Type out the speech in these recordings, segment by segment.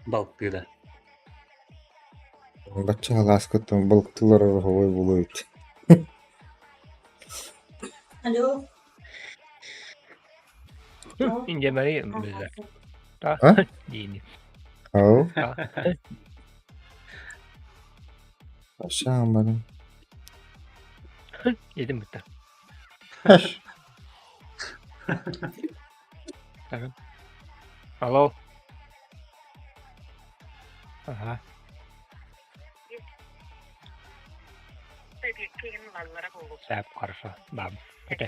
Балтыыра. Бачча алааскыттан балыктыылар ороһуой буолуо эбит. Алло. Индемари биллэр. А? Диини. Ау. Aşağı баран. Yedim bitti. Алло. Ага. Сәп хорошо. Бам. Это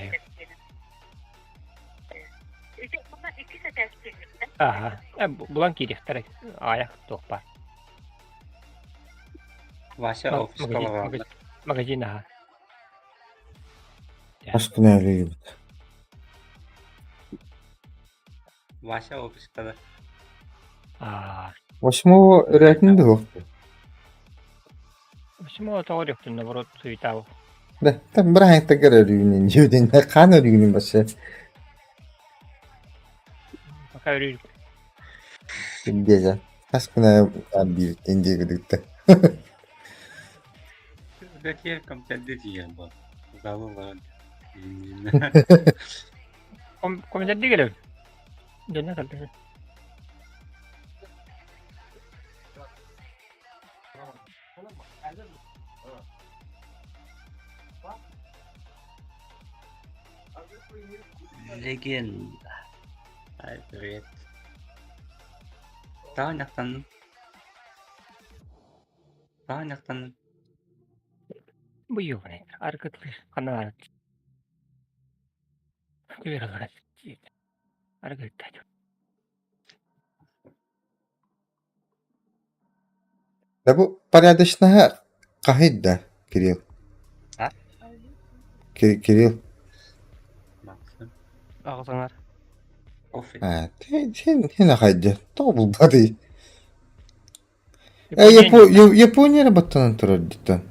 Ага. Булан кириэхтэрэ. Аайах туох баар. Вася офиска олорор. Магазин аһа. Хас күн ээлиибит. Вася офиска Аа. Восьмого өрөөтүн дуо? Восьмого тоҕо диэхтин наоборот суетау. Да, там бырааһынньыктаргар өрүүнүн дьиэбитин хаан өрүүнүн басы. Пока өрүүр. Диэжэ. Хас күн биир индиэгидикте. Үлэтигэр компьютерде тиийэн буол. Залы олорон. Комитетти келем. Дьонно кэлбит. Легенда. Ай, привет. Таанньахтан. Таанньахтан. Бу ёбаный. Аргытлы ханна Күбэр Аргыттаачу. Да бу порядочноһа хаһый да, Кирилл? А? Кирилл. Максим. Аҕысаҥар. Кофе. А, син ахайдьа. Тоҕо булбатый? Э, Япония эрэ баттанан турар диттэн.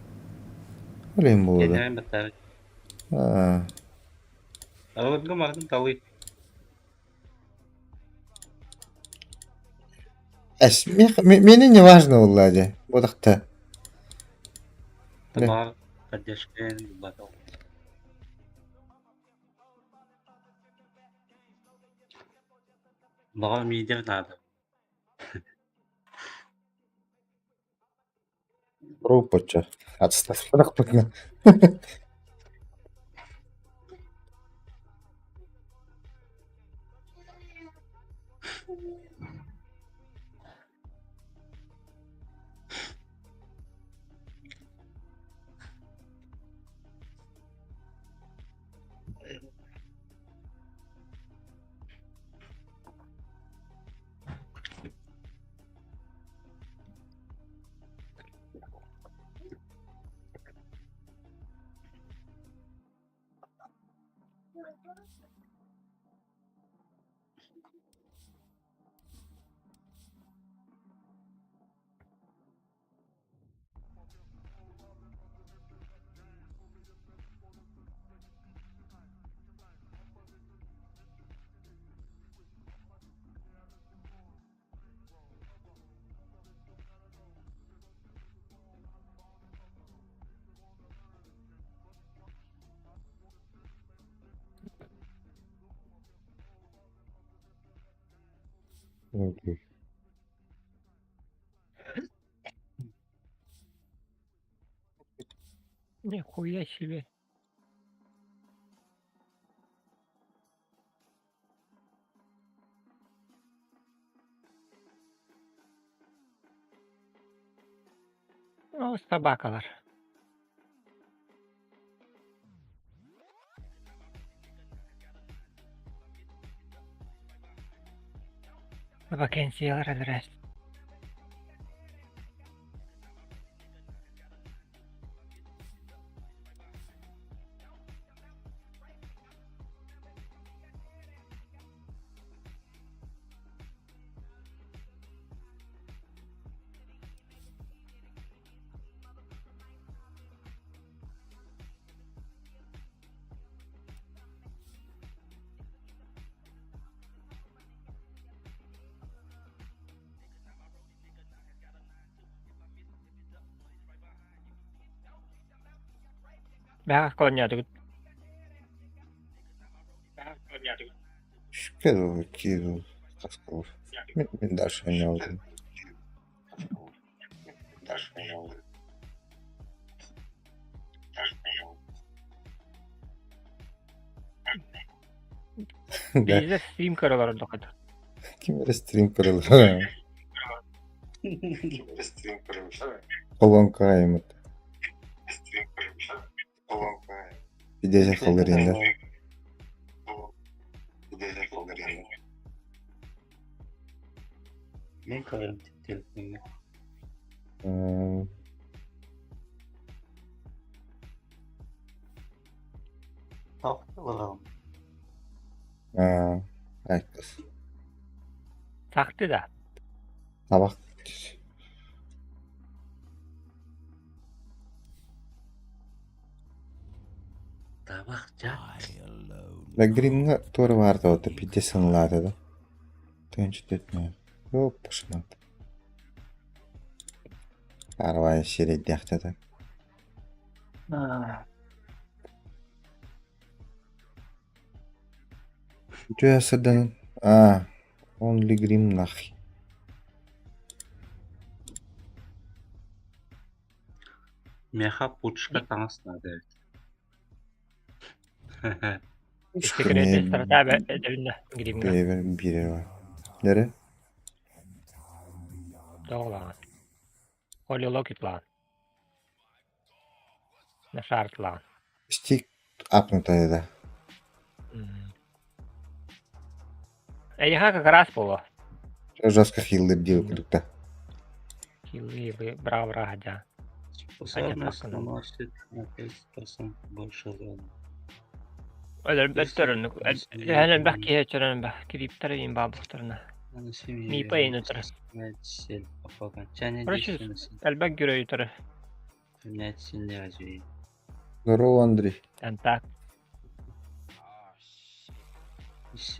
Ол иһин буолуо да. Кэннэрин баттаабыт. Аа. Алырга марын талый. Эс, мне не важно буолла дьэ. Бодахта. Табаар поддержка батал. Баҕар миидэр наада. Рупоча. Отставкына. Окей. Нихуя себе. О, собакалар. Вакансиялар өлөрөр. Бэҕэһээ оонньоотугут. Үшкэ дуу, икки дуу, хаска дуу. Мин дальше оонньообутум. Да, Биирдэ стрим көрө олордоххут. ким эрэ стрим көрөллөр. Колонка аймыт. Видео холларинда. Мен көрөм телефоҥҥа. Тоқ ылаҕын. Аа, айкыс. Сахты да. Табах. Табах дьаат. Да гримҥа туора баартабыта пиздец сыҥылаата да. Тыынчы төрт. Оп, пошла. Арвай сирэйдээхтэ. Үтүө сырданын. Аа, only грим нахуй. Миэхэ пучка таҥас наада эбит. Секреты стратаба эдэринэ гримҥа. Бэйэбэр биирэ бар. Нере? Тоҕолаан. Олилокитлаан. Нашартлаан. Стик апнутая да. Эйиэхэ как раз буолуо. Жестко хиллер диир курдук да. Хилы бра-бра дьа. Способность наносит на 30% больше урона. Өлөрбөттөр эһэн элбэх киһи өчөрөн элбэх кириптэр иин баабыктарына. Мипа иин өтөр. По окончании Короче, действия элбэх герой өтөр. применять синергию. Здорово, Андрей. Антак.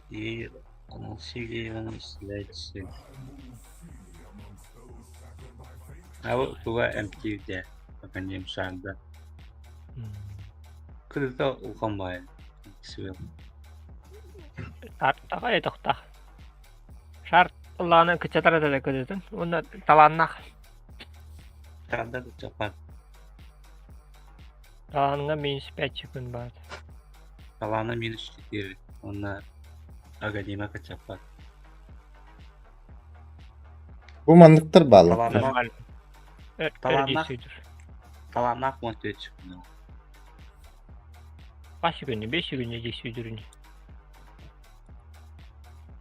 И анонсирован исцеляет. А вот туга эмтиирдэ академсаанда. Кырыта улахан баайа. Сүөх. Тартаҕа этохтах. Шар ыллааны кыччатар этэ көтөтүн. Уонна талааннаах. Тарда кыччаппат. Талааҥҥа -5 күн баар. Талаана -4. Уонна академия кыччаппат. Бу манныктар бааллар. Талааннаах Нормально. Талааннаах Өрдүйсүйдүр. Талааннаах 14 секунд. Баш күнү, 5 күнү дийсүйдүрүн.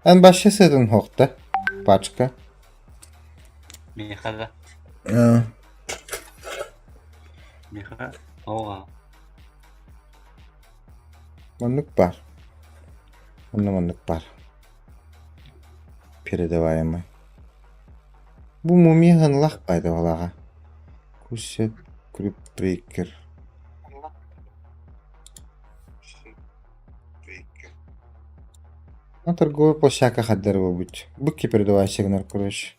Эн башча сытын хохта. Пачка. Миэхэ да. Аа. Миэхэ оҕа. Маннык баар. Онно маннык баар. Передаваемый. Бу мумия ханлах пайдалаҕа. Кусет крипбрейкер. На торговой площадка хаддар буолбут. Бу передавайся гынар, короче.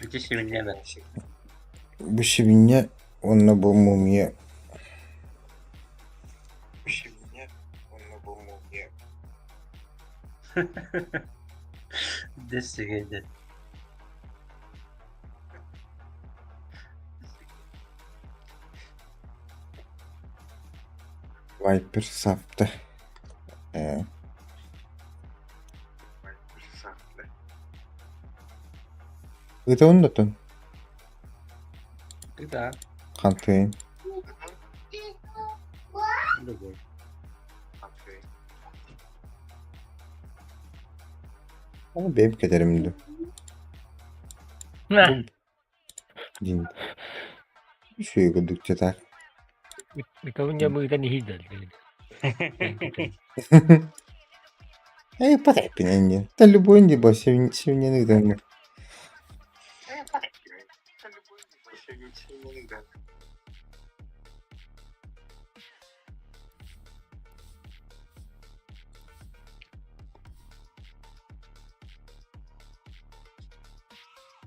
Ити сибинньэ да. Бу сибинньэ уонна бу мумия. Дэс сигэйдэ. Вайпер сапта. Э. Ыта оннотон. Да. Хантыын. Любой. Аны бэйэм кэтэрим дуу. На. Бу дин. Үчүгэй курдук так. Микабын мыытан иһийдэл. Эй, потрапин. Да любой не бо севнены да.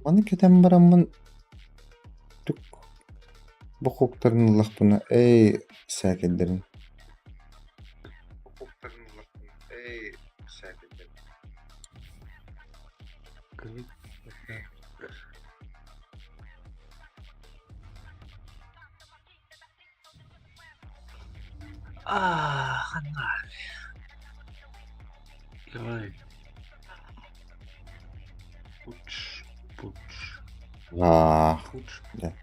Маны кэтэн бараммын тук. Бу куктарын ыллахпына, эй, сээкэйдэрин Аа, ханна. Давай. Пуч, пуч, Аа, пуч. да.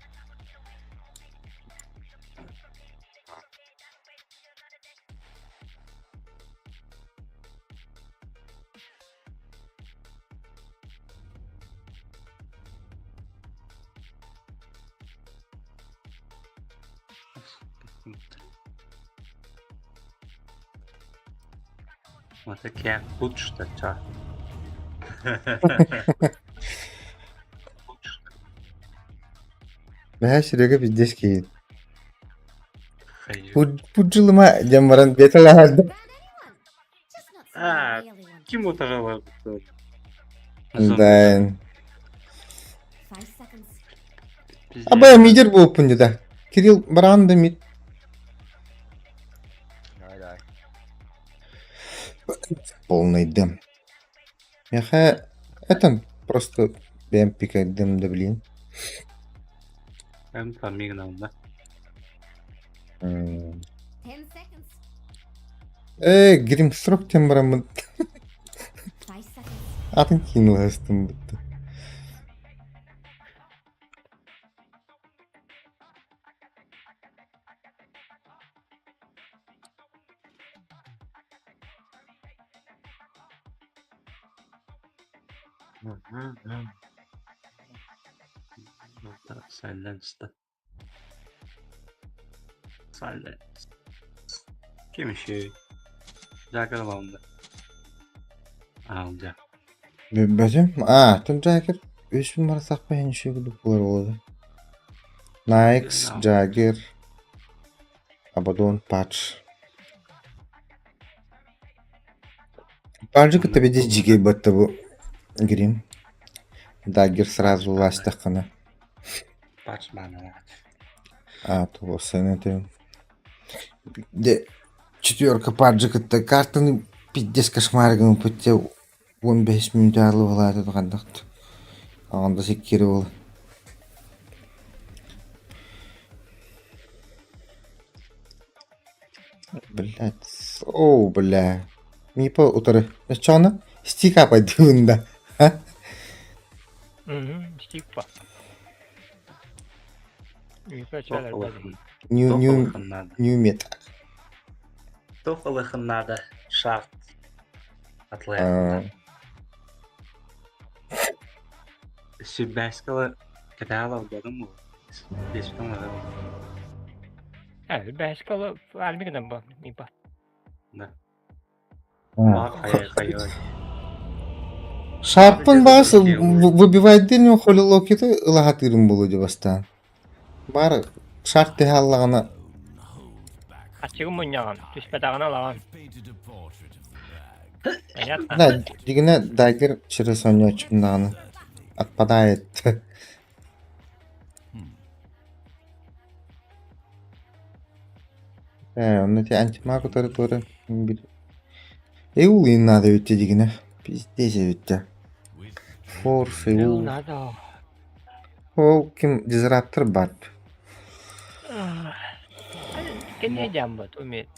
Вот такие пуч-то чё. Бэһэ Серега пиздец киһи. Пуджилыма диэн баран биэтэлэһэрдэ. А, ким утарылар Да. Абай мидер буолпун деді. Кирилл баран да мид. Полный дым. Миэхэ это просто бэйэм пикайдым да блин. Эн фамигнал да? Ээ, Гримстрок диэн бараммын атын киин бытты. Silence да. Silence. Ким еще? Жакер лаунда. А, дьэ. Бөтүм. А, тон Джаггер үс күн барсахпа иһин үчүгэй курдук буолар буолла. Найкс, Джаггер, Абадон, Патч. Паджы кытта биде дьигэй батта бу Грим. Даггер сразу властаххына. Патч баана. А, то сцена Де четверка Паджы кытта картаны пиздец кошмарыгын пытте 15 минут арылыбалаата хандахт. Анда секкири бол. Блять. О, бля. Мипа утары. Чоно? Стика пойдун да. Стикпа. Нью нью нью мет. Туох ылыхын наада шахт атлайахын Сүбээскала кэтээл албадым Беспен Бэскала армигынан ба мипа. Да. Хайа хайа. Шарпын баас выбивает день холилокиты ылахатырым болу деп бастаан. Бар шарт теһэ аллаҕына Аччыгы мунньаҕын, түспэтэҕинэ ылаҕын. Понятно? Да, дигинэ дагер через оонньооччум отпадает. Э, онно ти антимаг утары туора бир Эул надо эбит дигинэ. Пиздец эбит Форс, Эул Эул. надо. Ол ким дизраптор бар. Кэннэ дьаммыт умеет.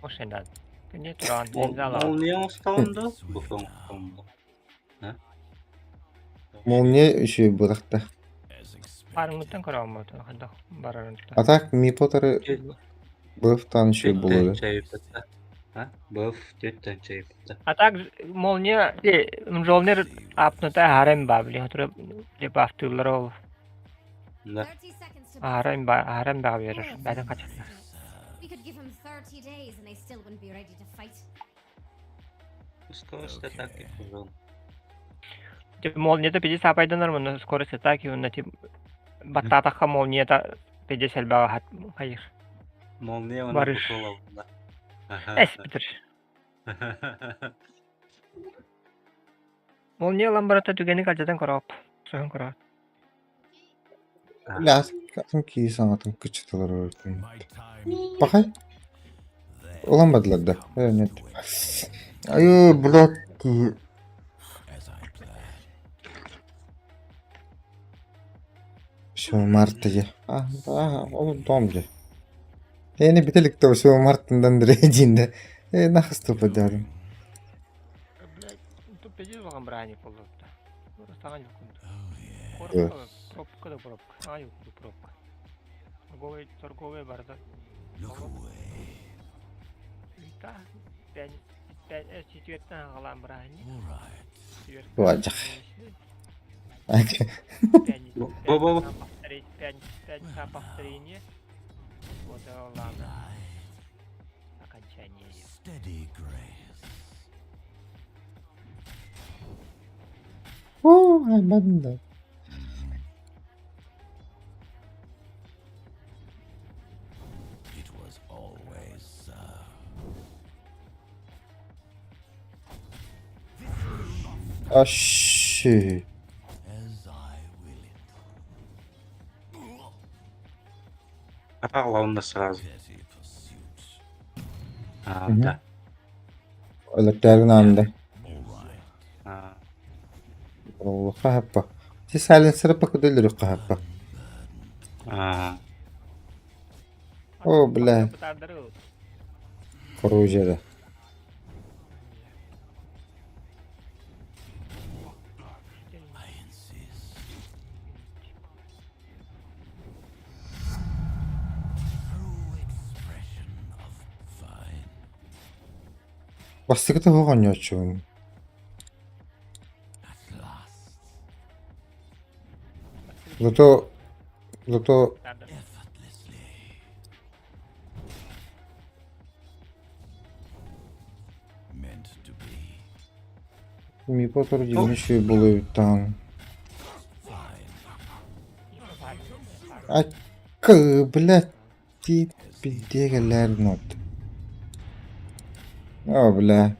Ошендан. Кэннэ туран, зала. Молния оҥостоллон бу оҥостоллон Молния еще бырахта. Барыҥыттан көрөммөт, хайдах барарын. А так Мипотеры быфтан еще было. Быф түттэн чайыппыта. А так молния Мжолнер апната харем ба били хотура дебафтыыллар ол. Да. Харем ба харем ба берер. Бәден качатна. Скорость атаки пожалуйста. Тип молнията пиди сапайданар муну скорость атаки уна тип баттаатахха молнията пиди сэлбэҕэ хат хайыр. Молния она Барыш. буквала. Эс бүтэр. Молния ламбарата түгэни калдьатан көрөөп. Соһон көрөөп. Бля, Атын киһи саҥатын кыччаталар Пахай ылан бардылар да э нет Айыы, блядь, киһи Все марта дьэ. А, ол дом дьэ. Эни бүтэ иликтэ все мартындан диин да. Э, нахыступа дьарым. Блядь, тут пиздец улахан бырааһынньык буолла. Саҥа дьыл курдук. Пробка, пробка да пробка. Саҥа дьыл курдук пробка. Торговый, торговый барыта. Ыйта, четвертэн аҕалаан бырааһынньык. Туаджах. Бо-бо-бо. Пятница повторение. Вот ладно. Окончание. Оо, айбан да. Ащи. А главное сразу. А, Мгм. да. Өлөктөөрүн аанда. А, Хаһаппа. Ти сайленсера покудылыры хаһаппа. а, О, бля. Оружие. Бастакыта суох оонньооччубун. Зато зато Мипо дивничий були там. А к, блядь, ти пиздегалер нот. О, бля.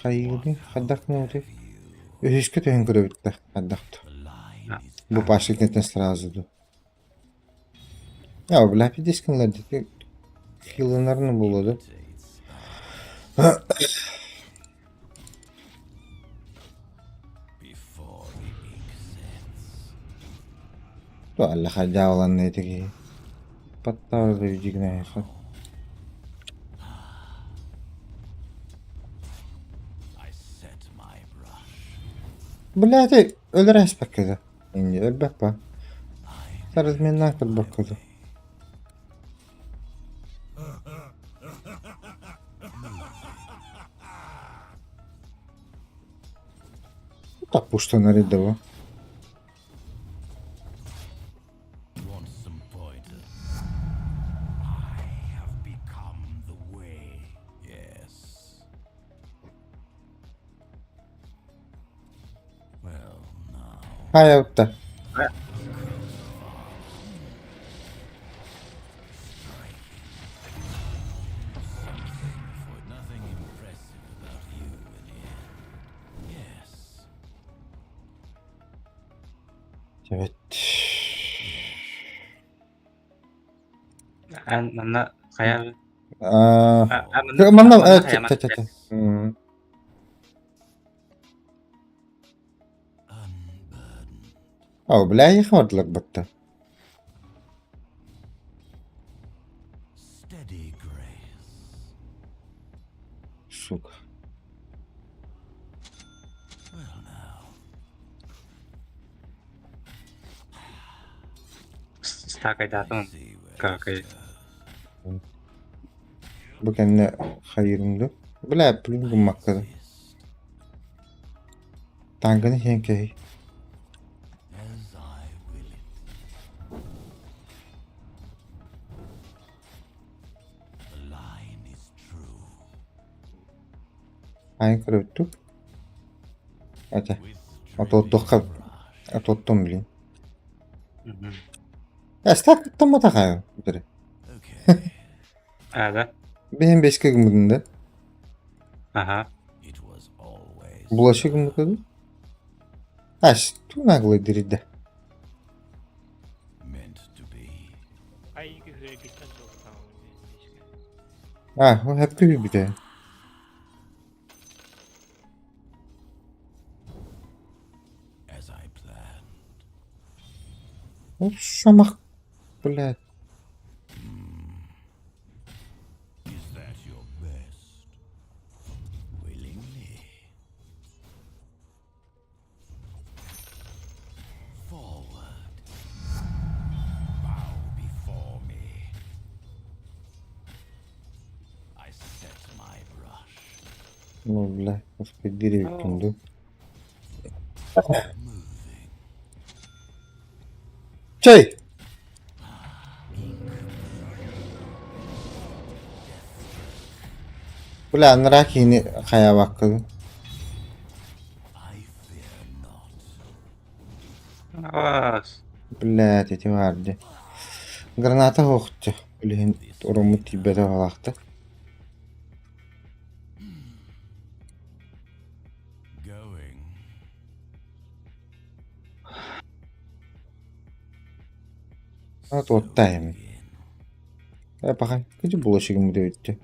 Хайгы, хадах ноты. Үһүскэ түһэн көрөбүттэ, хадахт. Бу пашикнетен сразу ду. Я, бля, пиздескинлер дити. Хилынарны булады. Алла хадьааланна ити Паттаары дьигинэ Блядь, өлөр эспэккэ Инни өлбөккө. Сарызменнаах көрбөккө Так пуштанар идэво. Хайа Evet. Манна хайа Аа, а, манна манна манна хайа чэ чэ чэ. О, бля, ехмадлык бытта. Сука. Стакайдатын какай. Бу кэннэ хайырынды. Бля, плюн гыммаккада. Танганы хен кэһи. Айын көрөттүк. Ата. Ототтохха ототтум блин. Эстак томатахаа. Бир. А, да? Бэйэм бэскэ гыммытын да. Ага. Булашы гыммыкыды. Аш, ту наглый диридде. А, ол сөпкө күүрбүтэ. As I planned. Ол шамах, блядь. Is that your best? Willingly. Forward. Bow before me. I set my brush. Ну, бля, господи, эбиккин дуу. Moving. Чэй! Бля, анараа киһини хайаабаккын. I fear not. Аас. Блядь, ити баар дии. Граната суохча. Билигин уруммут тиийбэтэ балаахта. Going. А So туоттаайым. begin. Э, пахан, кыдьы булашыгым диэбиттэ.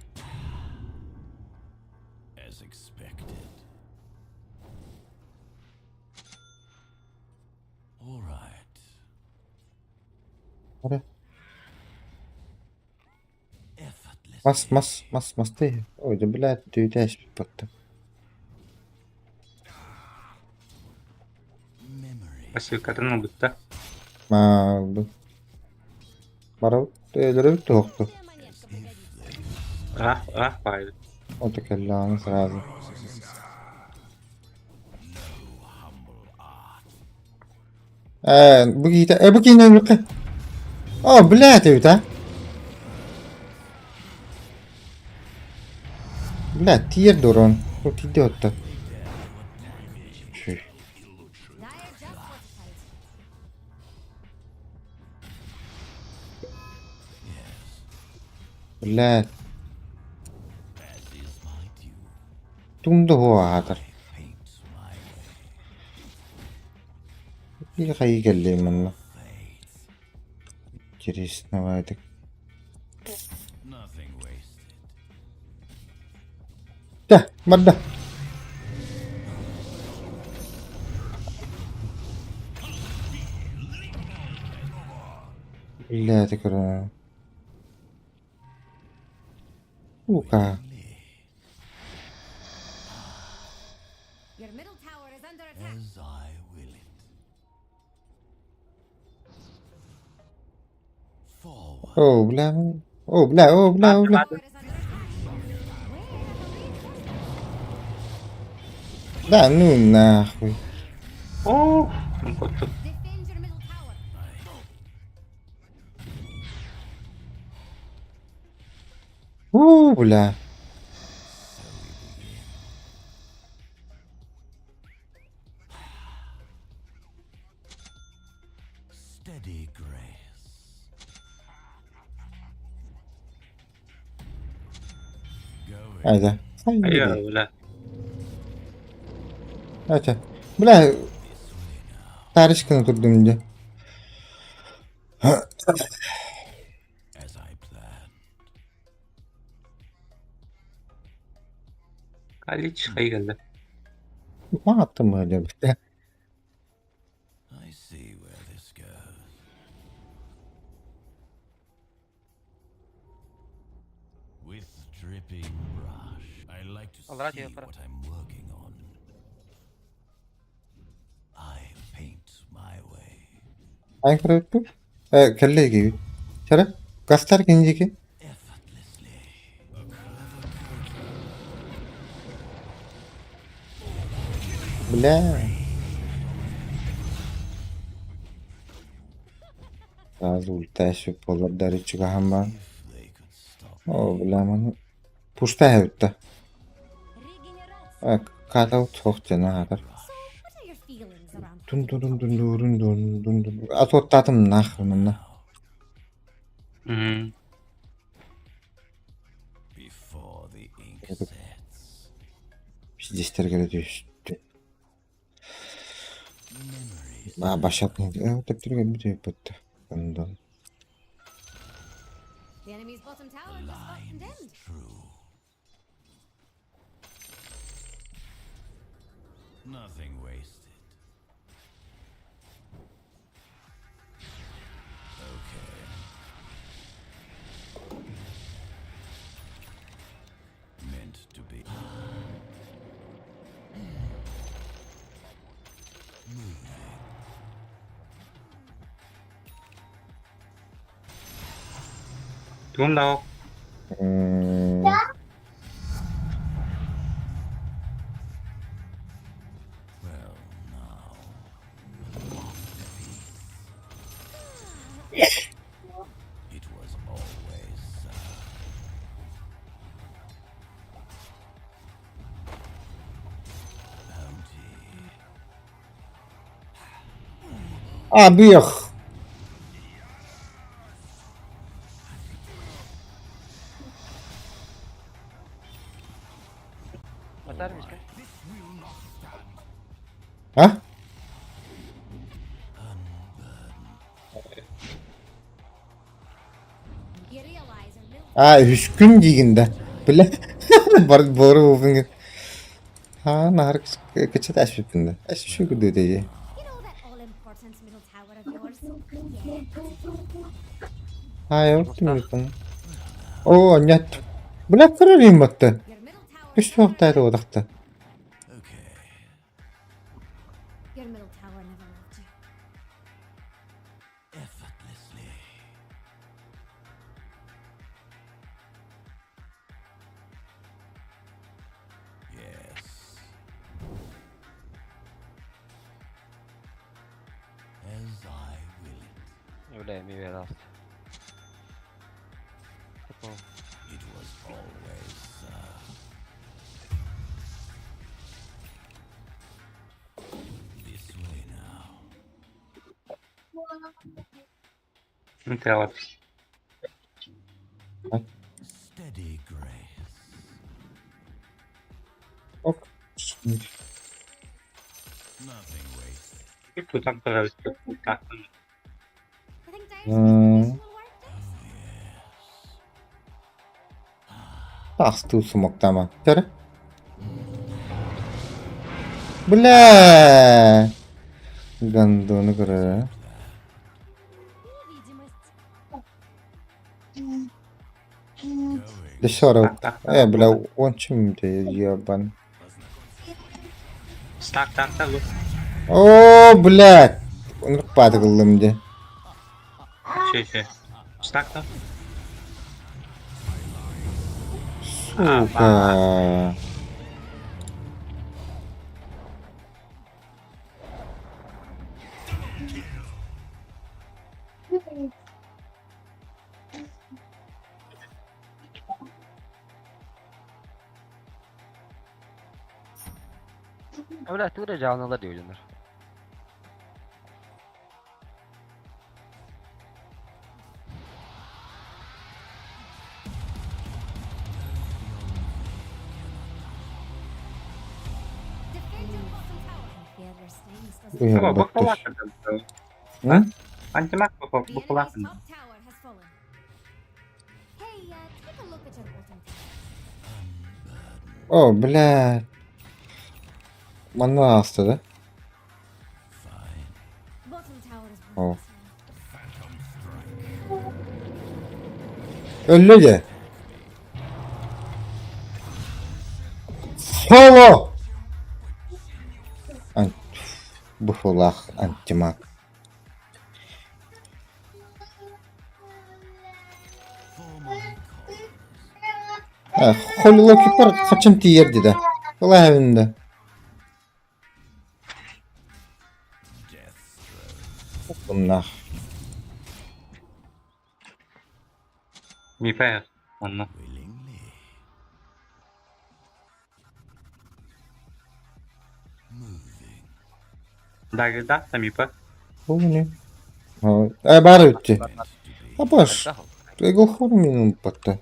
As expected. All right. Ара. Effortlessly. Мас, мас, мас, мастай. Ой, да, блядь, түүтээспит батта. Memory. Посылкатын ылбытта. Маалды. Барабыт, өлөрөбүт туохту. Любая монетка пригодится. Ыраах, ыраах баайы. Ото кэллэҕинэ сразу. No humble art. Э, бу киһитэ, э, бу киһини өлүөххэ. О, блядь, эбит, а. Блядь, тиийэр дорон. Ол тиийдэ отто. Чүй. Dire just fortified. Блядь, As is my due. тум да аатар. I paint my way. Биир хайыы кэллиим манна. Fate. Интересно это. Nothing wasted. Да, барда. Блядь, көрө. Ука. Your middle tower is under attack. As I will it. Forward. О, бля. О, бля, о, бля, о, бля. Tower is under attack. Where are the reinforcements? Да, ну нахуй. Оо, кутту. Defend your middle tower. У, бля. So we begin. Steady grace. Going. Айда. Айа, Хайди. бля. Ача. Бля, This way now. тарышканы турдум дии. As I planned. Калич хайы кэллэ. Мааттым öyle. I see where this goes. With dripping brush, I like to All right, see yeah, what I'm working on. I paint my way. Айн көрөппүн. Э, кэллэ киһи. Чара, гастар киндики. Effortlessly. A clever coat. Бля. Сразу ульташы болар дарычыга хамбан. If they could stop О, бля, маны пушта хэвтэ. Регенерация. Катау тохтена хатар. So, what are your feelings around Тун тун тун тун дурун дун дун дун. Атоттатым нахуй манна. Мм. before the ink Это- sets. Пиздестер келе түстү. Memories. Ба башат не. Э, таптырга бит битте. Ондон. The enemy's bottom tower The just got line is condemned. true. Nothing wasted. Okay. Meant to be. Moving. Тугум да М, Well, now. It was always so. Bounty. Абыах! Батар мишка. А? You realize your middle А, үскүн диигин да. Бля. Бар бору буфинг. Ха, наар кычат ашпиппин да. Аш шүү дээ. You know that all important middle tower of yours? Yeah. Аа, явуулсан юм. Оо, нет. Бля, кырар юм батта. Your middle tower Үш is under туохтай л удахта. Okay. Your middle tower never loved you. Effortlessly. Yes. As I will it. Бля, ми верас. It was always so. This way now. Интеллект. Steady grace. Ок. Nothing wasted. Тутан пожалуйста. Так. You think Dire's М. mitigation will work, Dex? Тас тусмоктама. Тэр. Бля. Гандоны көрө. Невидимость. Going. Дэшоров. Так, так. Э, бля, он чем ты ебан. Так, так, так. О, блядь. Онрuk падагылым де. Ши, ши. Так, так. Сука. Бля, тура жауналар деп ойлонор. Defend your bottom tower. I fear your stings doesn't. Уя, О, баттыш. буквалатын. М? Антимаг The enemy's буквалатын. top tower has fallen. Hey, take a look at your bottom tower. О, блядь. Манна аста да? Fine. Bottom tower is О. worthless now. Өллө де. Соло! Ан... Бухулах антимаг. For my cause. Э, Холлоки пар хачым тиер да. Ла Death stroke. Нах. Мипэ. Онно. Willingly. Moving. Дагда, мипэ. Помни. Э, бар өтте. Meant to be. Апаш. Эгол хормин батта.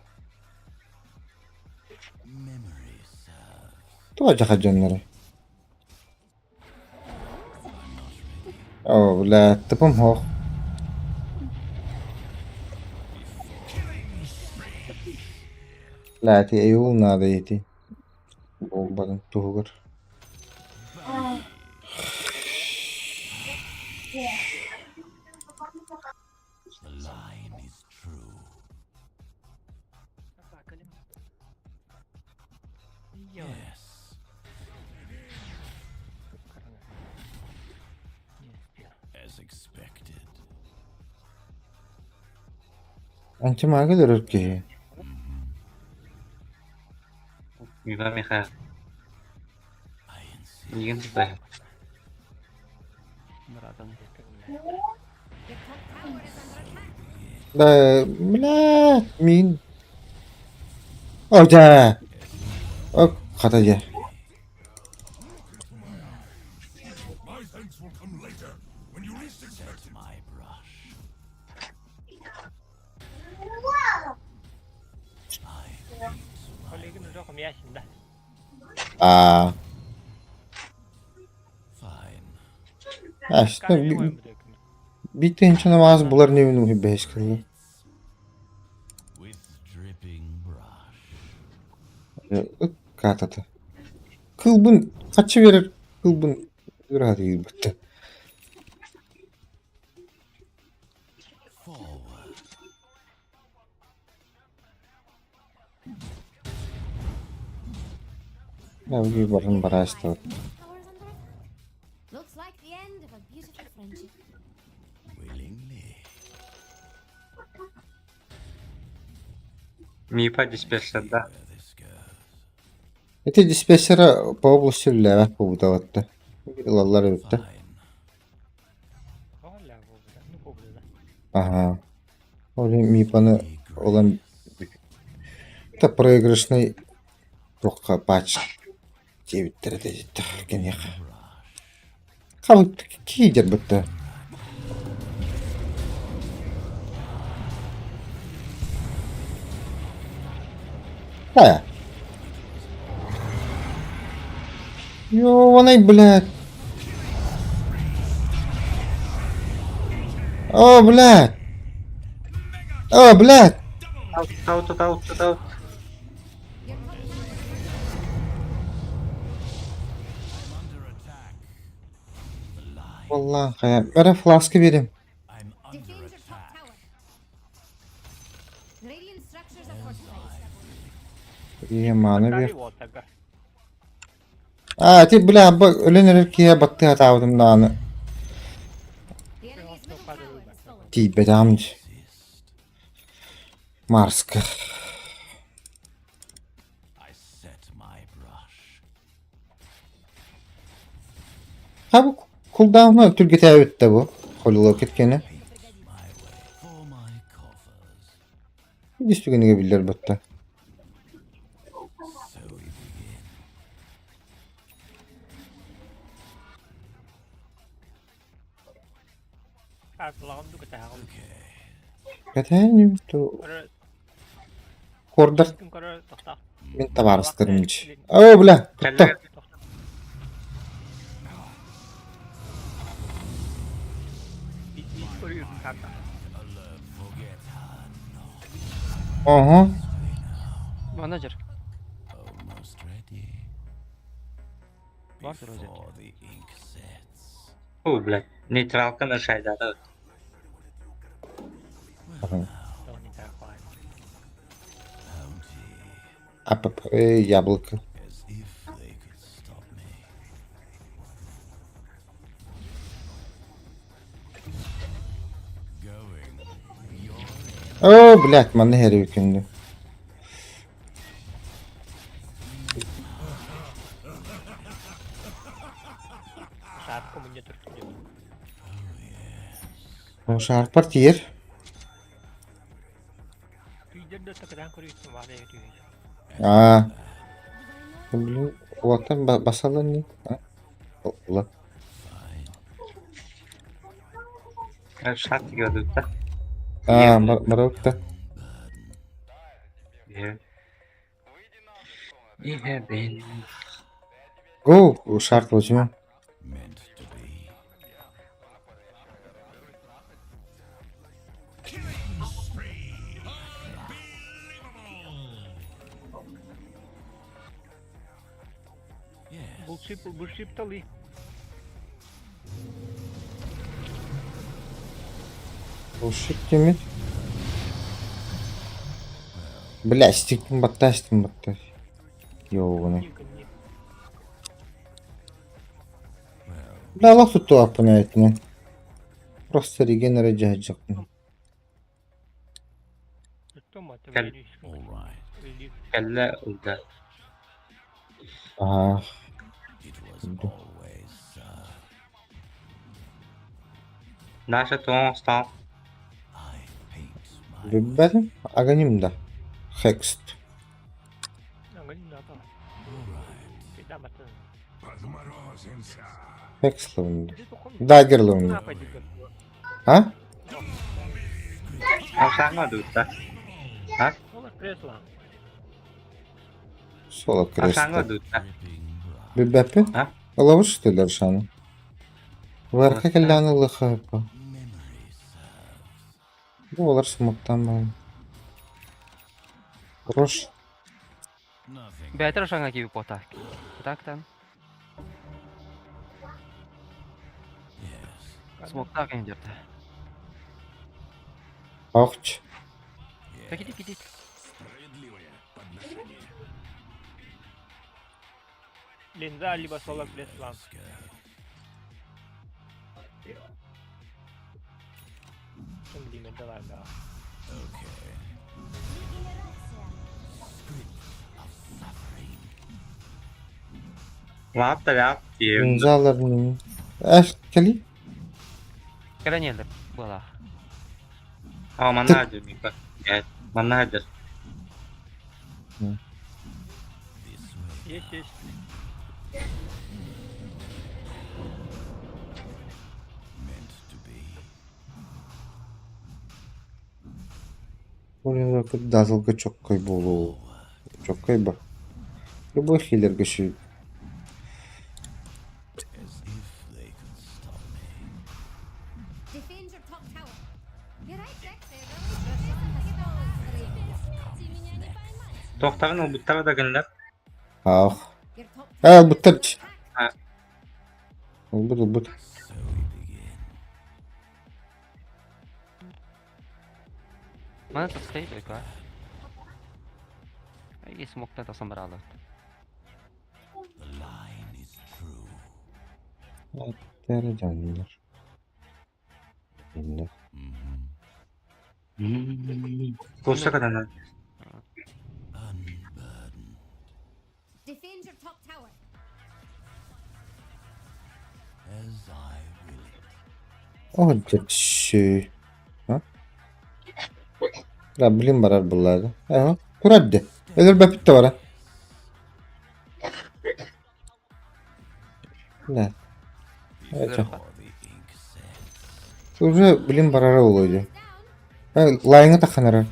Memory serves. Туа жаха жоннары. О, бля, тыпым хох. Лаати эйул наада ити буолбатын туһугар. The line is true. Yes. As expected. Антимага өлөрөр киһи. Мива Михаил. I insist. Миигин тутаһын. Братан. Your top tower is under attack. Да, бля, мин. О, дьэ. Ок, хата дьэ. My thanks will come later when you least expect Set my brush. I paint my Коллегин уже хомясин, да. Аа, fine. а, Биир маас булар нөмүн бэһис кэллэ. With dripping brush. Ыккаатата. Кылбын хаччы биэрэр кылбын ыраата киирбэттэ. Forward. Баран бараастабыт. Tower is under attack. Looks like the end of a beautiful friendship. Willingly. Мипа диспетчерда. Where this goes. Ити диспетчера по области үлэлээбэт буолбута Ылаллар эбиттэ. Fine. Оля, бобуда, ну бобуда, да. Ага. Ол Мипаны olan та проигрышный туохха патч диэбиттэрэ дэтиттэх киниэхэ. Хабыт киидер бытта. Э. Ёбаный, блядь. О, блядь. О, блядь. Out, out, out, out. Your top I'm under attack. The line. Wallah хайа. Бара фласка берем. I'm under Defend your top attack. tower. Radiant structures are fortified. Маны бер. Вот тогда. А, ти бля, өлөн эрэр киһи баттыа таабытым даҕаны The enemy's middle tower has fallen. тиийбэтэҕим дии. Insist. Марска. I set my brush. Ha bu cooldown'u түргэтээбит да бу. Холло кеткени. Paint my way for my coffers. Үгүс түгэнигэ биллэр батта. So we begin. Кэтээн то кордар мин табаарыстарым дии. Оо, бля, тутта. Alert, forget her not. Оһо. Менеджер. Almost ready. Бар розет. Before the ink sets. Фу, блядь. Нейтралка на шайдата. Bounty. АПП, э, яблоко. As if they could stop me. Going. You're Оо, блядь, манна хэрэг күндү. Шапку мне только Шарпар тиер. Аа. Блин, улаттан басалан не? А? Ула. Шат да. Аа, барабыта. Иһэбин. Го, шарт возьмем. meant to be. Булчуп, булчупталыы. Bullshit кимит? Бля, стикпин баттаастым баттаас. Ёбаный. Бля, олох туттубаппын ээтинэн. Просто реген эрэ дьаһайдьахпын. Кэл кэллэ ылда. Аа. Наша тоҥ Билбэтим. Аганим да. Хекст. Хекс лывынды. Дагер лывынды. А? Саҥа дуutta. А? Соло Саҥа креста. дуutta. Билбэппин. А? Ылабыт что ли Аршаны? Варка кэллэҕинэ ылыахха сөп. Бу олар смоктаан баран. Рош Бэйэтэ Рошаҥҥа киирбит буолтаах. Так-тан. Смоктаах иһин дьэртэ. Ахч. Так иди, иди. Линза либо соло Креслан. Блин, давай, да. Лаап диэбин. Унзалар Эх, кэлий. Кэлэн иһэллэр буолаах. Аа манна дьэ Мика. Нет, манна дьэ. Есть, есть. Дазылга чоккай буолуо. Чоккай ба. Любой хиллергэ ши. Defend your top tower. You're right, Jack. Тохтарын ылбыттара да гыннар. Ах. Your top Ээ, tower is ылбыттар. under attack. Ылбыт, ылбыт. Маны тахсай только. Ай, смоктан тахсан бараалар. Тәрі жаннар. Инне. Туоса каданан. Defend your top tower. О, дьэ, А? Да, блин барар буллады. Ага, курадды. Өлөр бэпитте бара. Да. Это. Уже блин барара олойду. Down. Лайыңа таханара.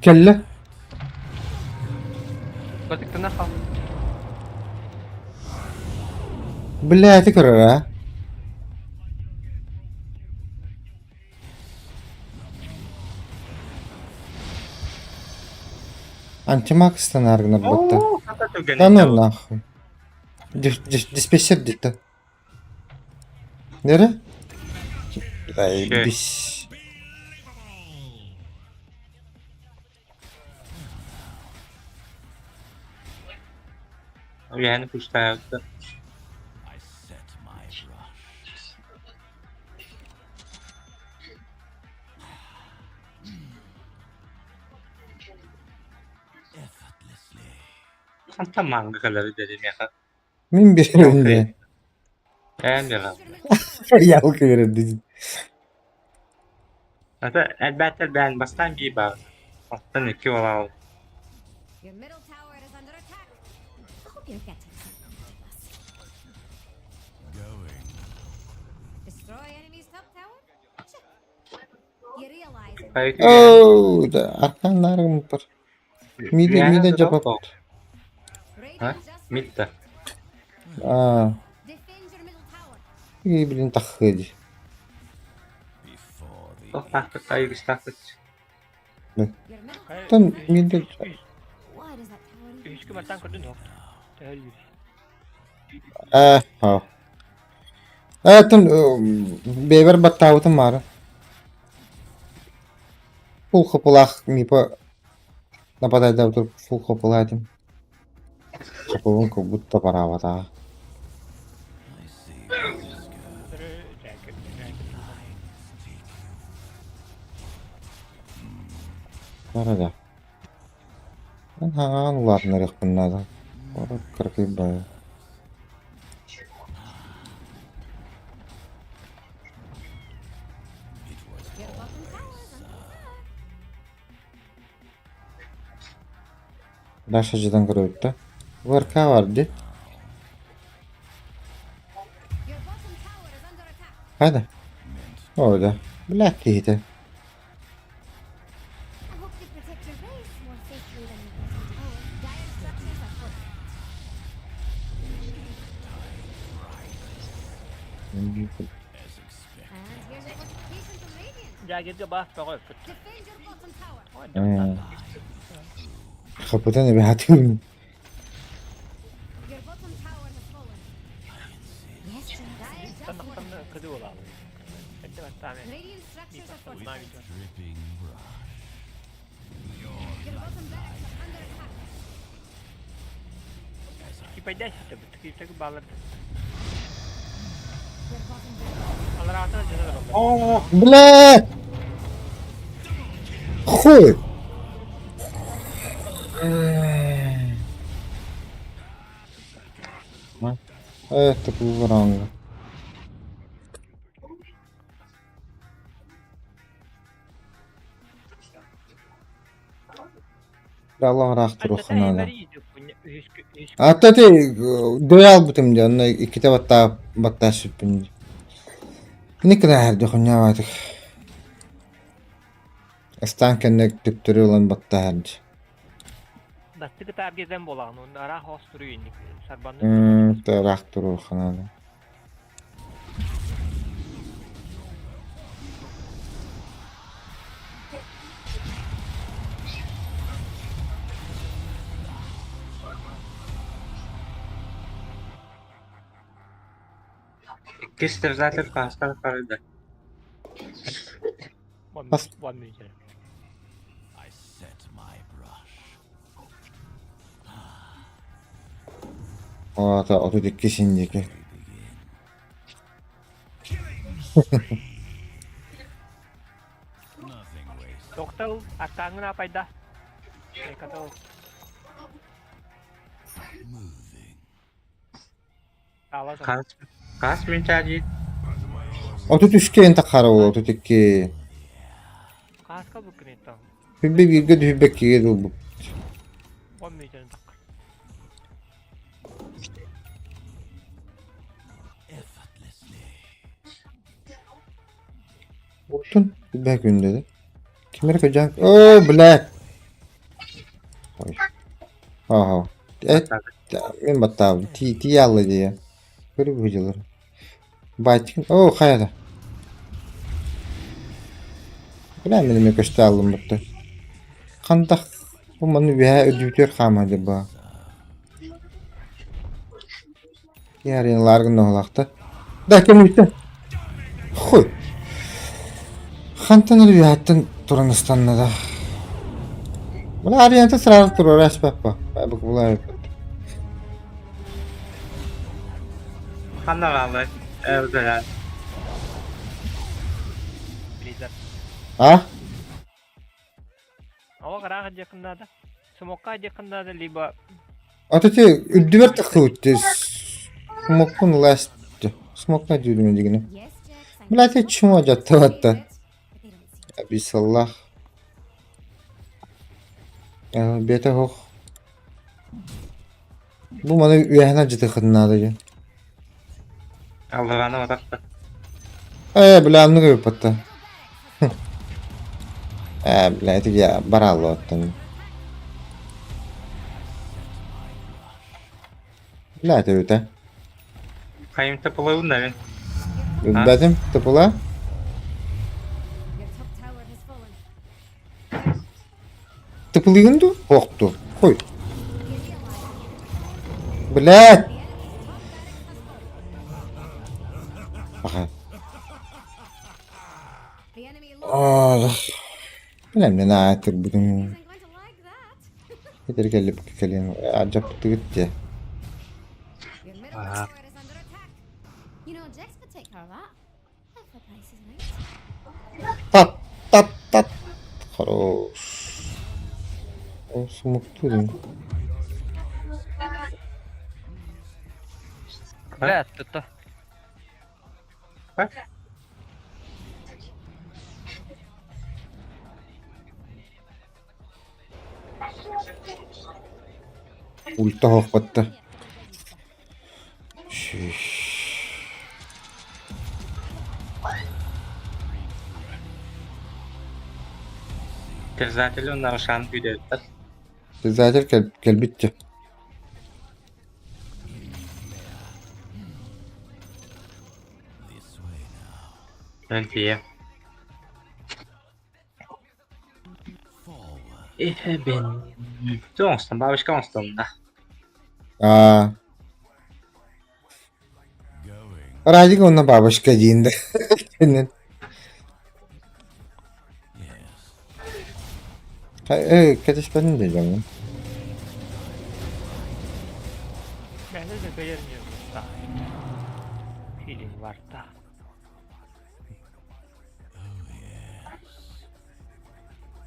Келле. Котиктана хал. Бля, ты көрөр, а? Антимакстан аргынар батта. Оо, хата түргэн. Да ну нахуй. Диспетчер дитте. Nere? Ay, Şey. biz. Үөһэни кустаабыта. Хантан маанга кэлэр дэримиэхэ. Мин bir önde. Эн бэҕэ. Your middle tower. Ялка береді. Ата элбэттэр бээн бастаан бии баар. Оттон икки олаал. Your middle tower is under attack. I hope you're getting something out of this. Destroy enemy's top tower? Check. You realize Хайы Оу, да, аркан нарым бар. Миде, миде жапап. А? Radiant just Митта. А, defend your middle tower. и, блин, тахыди. Тохтаахпыт айгыстаахпыт. Your middle Там миде Why does that tower even Үскү маттан көрдүн ох. Төһөлүр. Ээ, һоо. Ээ, оттон бэйэбэр баттаабытым маары. Фул хапылаах мипа нападайдаабытыр фул хапылаа этим. Хапылын кылбыт да бараабатаҕа. I see where this goes. Төрү дьээкир дьээкир. Take Бара да. Эн хаҥаан улаатыннарыахпын наада. Ора кыракый баҕайы. It was Your bottom tower is under attack. Даша дьадан көрөбүт да. ВРК бар дии. Your bottom tower is under attack. Хайда? meant О да. Блядь киһитэ. I hope you protect your base more safely than your bottom tower. Dire structures are fortified. as expected. And here's a fortification from Radiant. Дьаагирга баах бөҕө өппүт. Defend your bottom tower. М. Хапытан эбээтим. Your bottom tower has fallen. Yes, Jax. Dire just won. Таннахтан кыды буолаалы. Эдде баттааме. Radiant structures are fortified. Dripping brush. Your bottom barracks are under attack. Кипайда ситэ киптэк баалар. Your bottom barracks. Алараатана дьадар олор. Оо, Блядь! Хуй! Это был Аллах ыраах туруохха наада. Ата ти дөй албытым дии, онно иккитэ баттаа баттаа сүппүн дии. Николай дохуйнаабатых. Ыстаан кэннэ төптөрү ылан баттаһар дии. Бастакы таргетен буолаҕын уонна араах оостуруу инник сарбанны М, ыраах туруохха наада. Иккис терзатель хаастан харыйда. Бас- One minute. I set my brush. Аата 32 синдики. We begin. Nothing wasted. Тоқтал аттааҥҥын аапайда. Экатыл Moving. аала Хаас хаас минчаажи 33 эн тахара ол 32. Хааска буккунуттан. Хүббе бииргэ түһүбэккигэ дылбыт. One minute таххар. Effortlessly. Оттон хүббэ күндэдэ. Ким эрэ көдьөөн... Оо, блядь! Ой. Ааһа. Эт, мин баттаабын. Ти тиийэ дии. Көрү быһыдьылар. Байтикин... Оо, хайата. Бля, мин эмиэ көстө ааллым бутта. Хантах бу маны үөһээ үрдүбүтүгэр хаама дьабаа. Киһи лааргын оһолаахта. Да, кэмиттэн. Хуй. Хантан эрэ үөһэттэн туран ыстанна да. Бля, Арианта сразу туруора аспаппа. Бу ханна хаалай. Эвдэлэн. Blizzard. А? Ава караах дьеккыннаада. Смокка дьеккыннаада либо А то ти үрдүбэр тахсыбыт Смоккун ласт. Смокка дүүрүмэ дигини. Yes, Jax. I Бля, know ты you чмо want to дьаттабатта. save it, but they don't see it. Абисаллах. Бета хох. Бу маны үөһэнэ дьытыхыннаада дьэ. Аллаҕана матахта. Э, бля, оннук ыыппатта. Э, бля, ити я барааллыбаттан. Бля, төрүтэ. Хайымта пылабын да мин. Билбэтим, тыпыла. Your top tower has fallen. Тыпылыгын дуу? Охту. Хуй. You realize Блядь! the enemy's top barracks Билэммин аатырбытым Isn't going to like that. Этэр кэллипкэ кэлин алдьаппытыгыт дии. Your middle Ага. tower is under attack. You know, Jax could take care of that. If the price is right. Тат тат тат. Хорош. О, смуктурин. Бля, тутта. Ульта хоохпатта. Терзатель нарушан күйдөөттөр. Председатель кэлбит дии. This way now. Эн тиийэ. Forward. Эһэбин. Оҥостон, бабочка оҥостонно. Аа, Going. Радик уонна бабочка диин да. Кинин. Yes. Э, кэтэспэтин да дьоҥҥун. Bende de belirmiyor usta. Filin var da.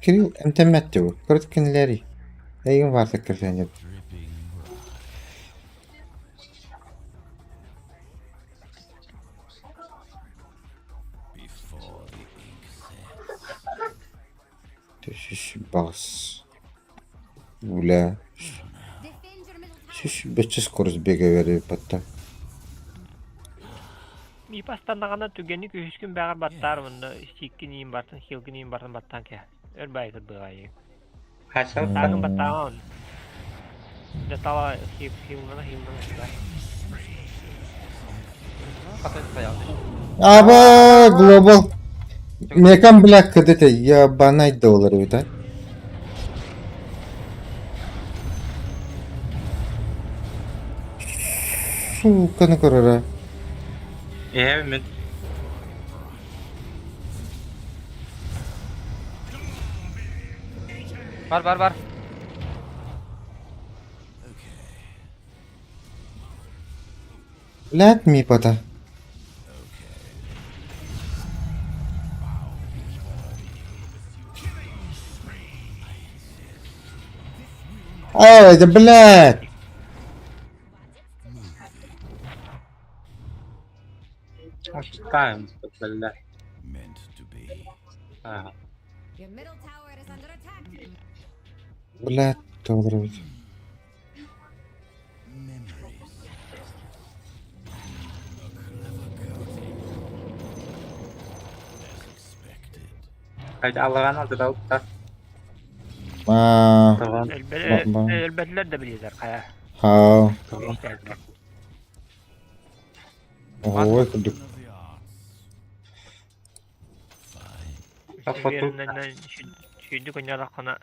Кирилл эмтэммэт дии бу. Кырыт кинилэри. Эйигин баартык кэрсээн дьэ. Dripping brush. Before the ink sets. Шиш бас. Бля. Defend your middle tower. Шиш бэччэ скорость бега батта. Мипастаннаҕына түгэни күһүскүн бэҕэр баттаар уонна сииккин иин бартын, хилгин иин бартын баттаан кэ. Өр баайгыр быҕайы. Хасан Таагын баттааҕын. Дэ тала хилнана хилнана сыгар. Хата стоял. Аба, глобал. Мекан бля кдт ебанай доллар это. Сука на корора. Эһэбин. Бар бар бар. Блядь, ми пота. Эй, да блядь! Устаем, бля. Meant to be. Ага. Your middle tower is under attack. Блядь, доллар ведь. Memories. A clever coating. As expected. Haydi Allah'ın adı da utta. Аа, Tamam. Ба- Өлбөтүлэр да билиэлэр хайа. хаа. Tamam. Ой, курдук. Of the arts. Fine. Сүйдү көннөрөххүнэ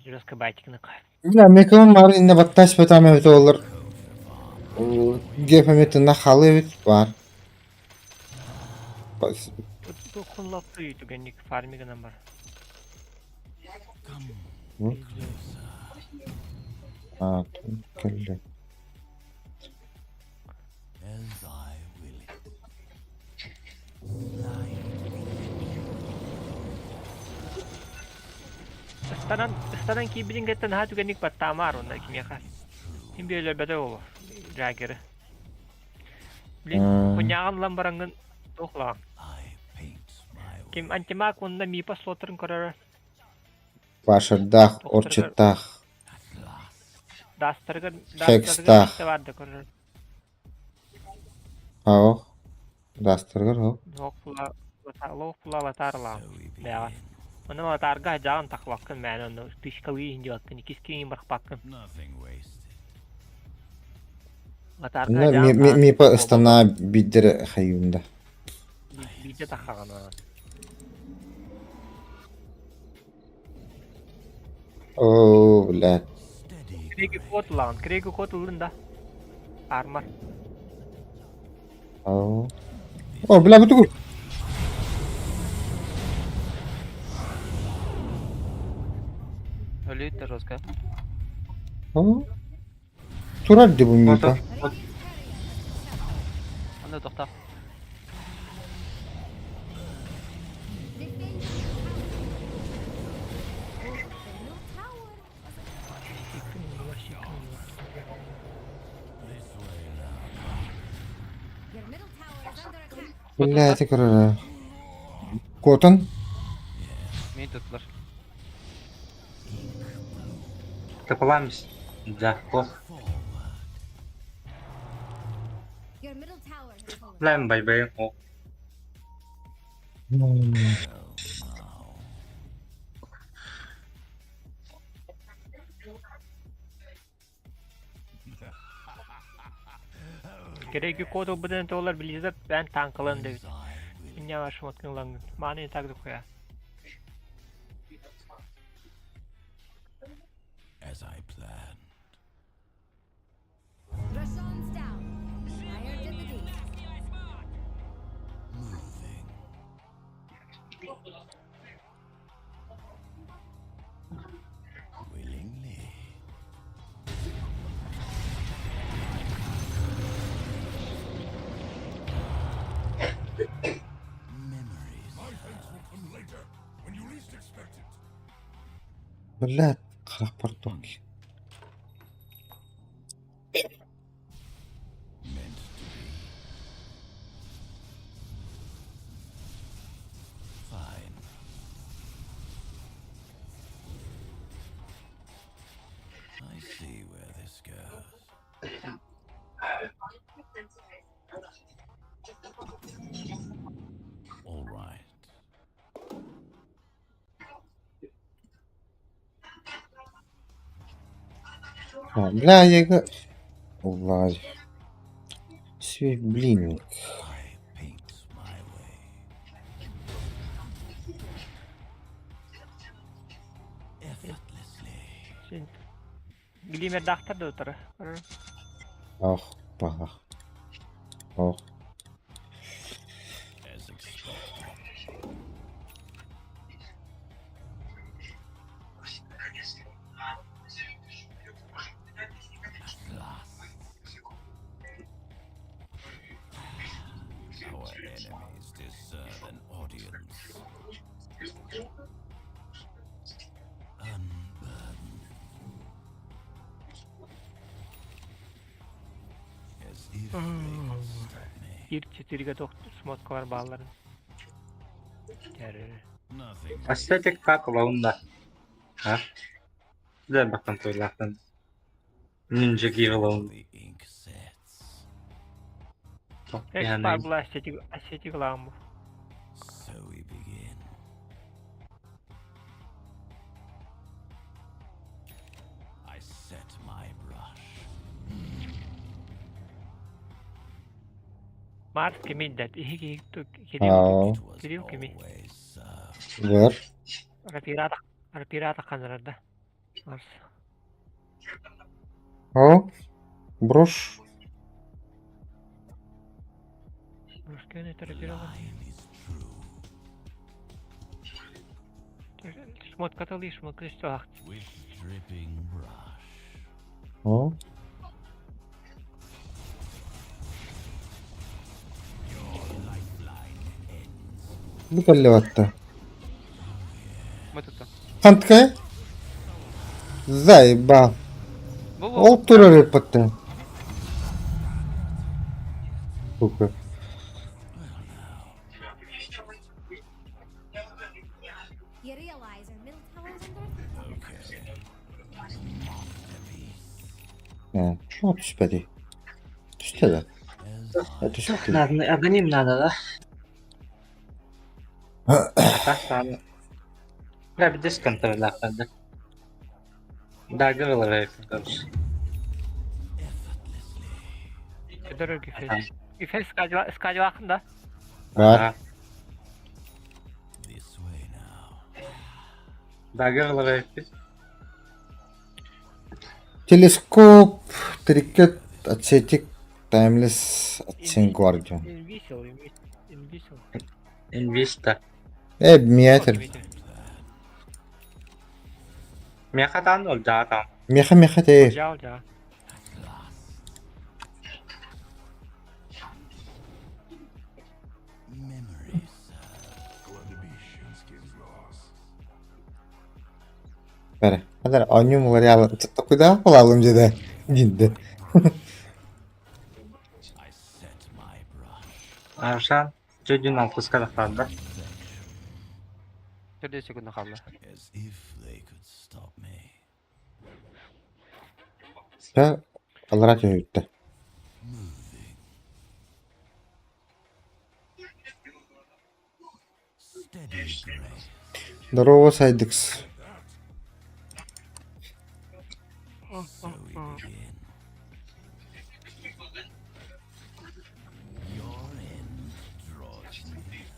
жөрөскө байтикны кай. Бля, мекан бар инне батташ бетаме бит олар. Гефеметин халы бит бар. Бас- Бу куллапты түгенник фармигынан бар. Come Hı? closer. Аа, кэллэ. As I will it. Slide Ыстанан ыстанан киибитин кэттэн наһаа түгэнник баттаамаар уонна кимиэхэ. Ким биэлэрбэтэ буолуо Джаггеры. Блин, хунньааҕын ылан бараҥҥын туох ылаҕын? I paint my way. Ким антимаг уонна мипа слоттарын көрөрө Башардаах, орчуттаах, At last. даастарыгар Хекстаах. даастарыгар баар да көрөрө. Хаох. Дастаргар хоо. Лоох була лоох була аватар ылаҕын. So we Бэҕэ. begin. Онон аватарга дьаҕан тахлаккын мээнэ онно тышкалыы иһин дьиэккин иккис барахпаккын. Nothing wasted. Аватарга Ну, дьаҕан ми таһан мипа ыстана биддер хайюнда. биирдэ тахаҕын Оо, блядь. Steady. Кириги кот ылаҕын, кириги кот ыллын да. Армар. Оо. О, бля, бутугу. Тоска. Турар дии бу миипа. Анда тохтоо. Бля, это көрөр. Куотан. Мин туттулар. Тапаламс. Да, ох. Лэм бай-бай. О. Кереги код ылбытын туолар Blizzard бээн таанкалан дэбит. Инньэ шмоткын ылаҥҥын. Мааны так да хуя. As I planned. Rashan's down. Fire to the deep. Moving. Willingly. Memories. My thanks will come later, when you least expect it. Блядь, харахпар туох Meant to be. Fine. I see where this goes. All right. Бля, я... Улай. Блин. I paint my way. Effortlessly. Син Глимердаахтар да утары. Ах, баҕах. Ох. As expected. At last. Our enemies deserve an audience. Unburdened. As if they could stop me. Биир четырегэ туох шмоткалар баалларын. Тэрэ. Nothing. Aesthetic как лаунда. А? Да, бакан тойлактан. Ninja Gear лаун. The ink sets. Эш бар була астетик астетик ламбу. So we begin. I set my brush. Марс кимин дэт иһи киһи кирил Аа, It was Кирилл кими? always so. Бар. Рапирата рапирата ханарда. Марс. О, брошь. Русские The рапирата. line is true. Шмотката ли шмотка что With dripping brush. О. Your lifeline ends. Бу кэллэбатта. Мы тут. Хантка? Заебал. Бу Ол турар эппаттан. Сука. You realize our middle tower is under attack. Okay. Masterpiece. Э, Что түспэти? Түстэ да. As Э, түспэти. Надо, одним надо, да? Так, Да, без контроля, да. Да, говорила, короче. effortlessly. Дорогий фес. И фес скажлахын да. Бар. This way now. Да, говорила, Телескоп, трикет, ацетик, таймлесс, ацен гвардиан. Инвисел, инвисел. Инвиста. Э, миэтер. Миэхэ таан олдьаа таан. Меха меха тээр. Дьаал дьаа. Memory serves. Бәрі. Хадar оонньуу муларыйаалар токуйдаах буолаалым дьэ диинде. I set my brush. Аршан дьэ алтыска тахсарда. 4 секунда хаалла. As if they could stop me. Чэ, аллара түһүттэ. Moving. Steady grace. Здорово, Сайдекс. So we begin. Your end draws near.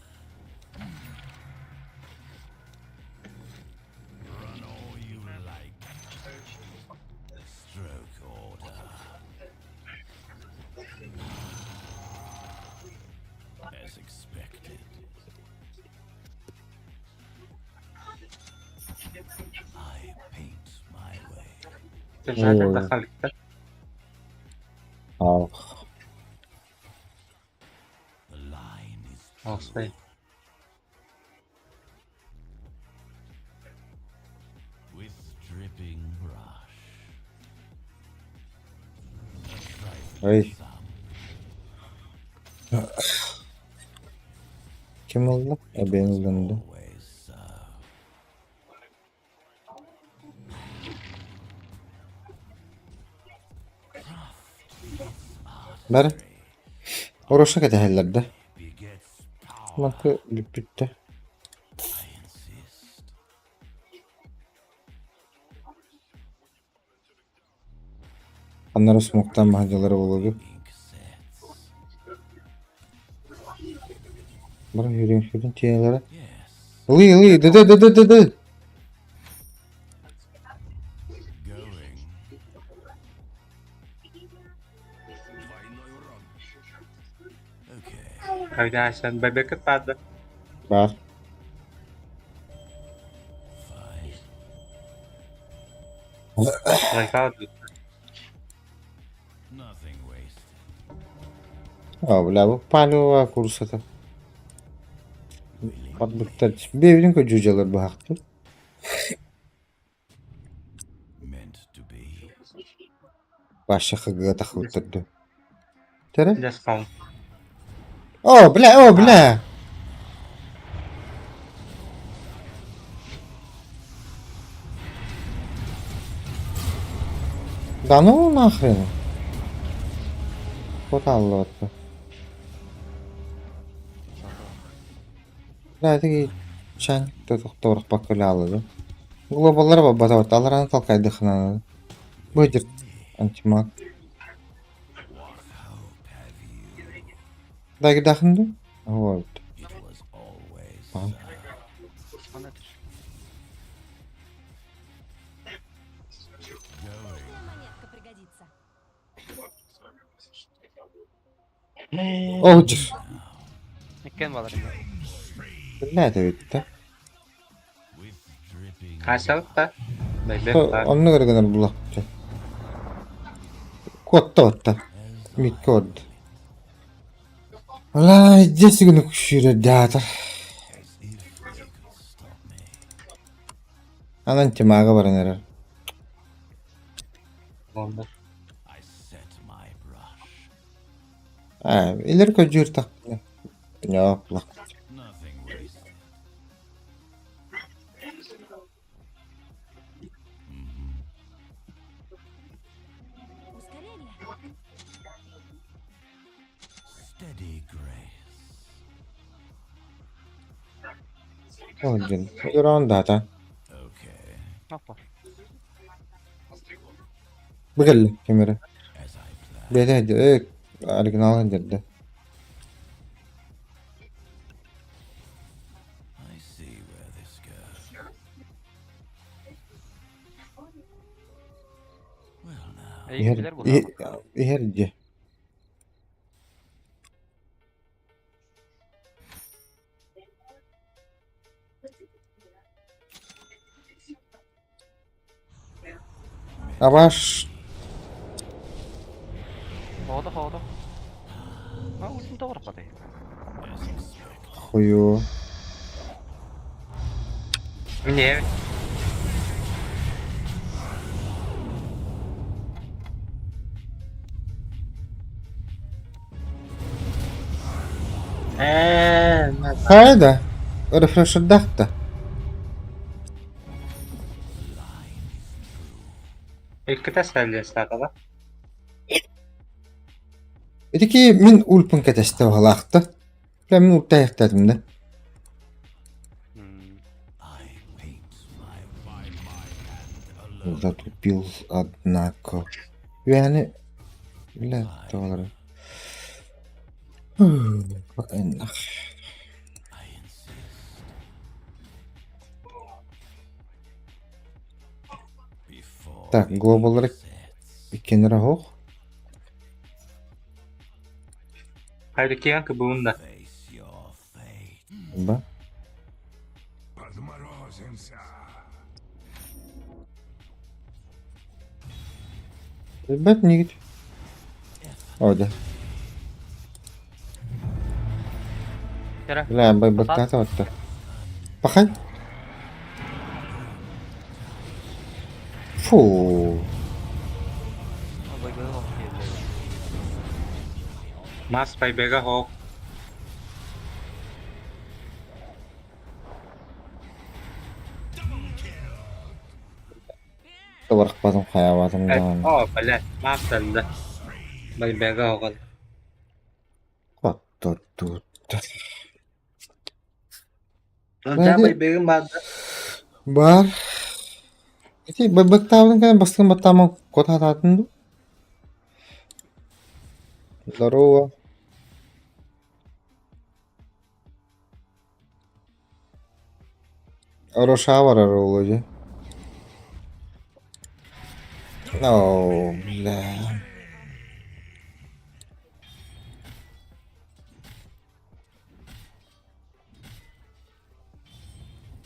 Run all you like. Stroke order. As expected. I paint my way. Сержант Ой. тахсалыкта. Ах. The line is Олсай. with dripping brush. A trifling Ой. sum. Ким ылла? Эбиэн ылланды. Always so. Бәрі. Ороша кэтэһэллэр да. Begets power. Макы бүппүттэ. I insist. Аннары смоктан маһадьалара буолуо. Ink sets. Бары хүрүн хүрүн тиэлэрэ. Yes. Ылый ылый ды ды ды ды ды. Going. Okay. Когда бэбэкэт баада. Бар. Fine. Лайкал. Nothing wasted. А, бля, бу палева курсата. Patlıklar. Бэбин көдьүдьэлэр баһахты. Meant to be. Баша хыгыга тахылыттырды. Тере? Дескон. О, бля, о, бля. Да ну нахрен. Вот аллотта. Бля, это чан тохторох бакалялы. Глобаллар бабата алараны талкайдыхнаны. Быдыр антимаг. Дагдахынды? Вот. It was always Ага. so. Аны түш. Нужная монетка пригодится. О, Иккен балар инде. Бля, это ведь, да? With dripping Хасалта. Бэбэк баар. Онну көргөнөр булак. Куотта отта. Микке орду. Ла, здесь гүнү күшүрө дата. as if they could stop me. Анан тимага баран эрер. Онда. I set my brush. А, илер көжүр так. Ньоп лак. Nothing wasted. Ускорение. Steady grace. Олдин. Көрөн дата. Okay. Опа. Бүгел кемере. As I planned. Беде э оригинал дерде. I see where this goes. Well now. Эй, билер бу. Ихер же. Абаш Хоҕото хоҕото. А ультин тоҕорпатай. хую. Мин Ээ, Хайа да? Рефрешердаах да? Иккитэ сэллиэстээтэ Ити мин ульпун кэтэстэ баҕалаахта. Бля мин ультайахтаатым да. Затупил, однако. Үөһэни бля тоҕолоро. Так, глобаллары иккиэннэрэ оһох. Хайдыккиэн кыбыын да. Ба. Ребят, не О, да. Бля, баттата отта. Пахай. Фу. Мас байбега хоох. Барахпатым хайаабатым даҕаны. Оо, бля, мас данда. Байбега хоҕал. Хоттортуут. Онтон байбегин баар да? Баар. Ити баттаабытын кэннэ бастакы баттаама куотаатаатын дуу? Здорово. Рошаа барар уолу дии. Оо, бля.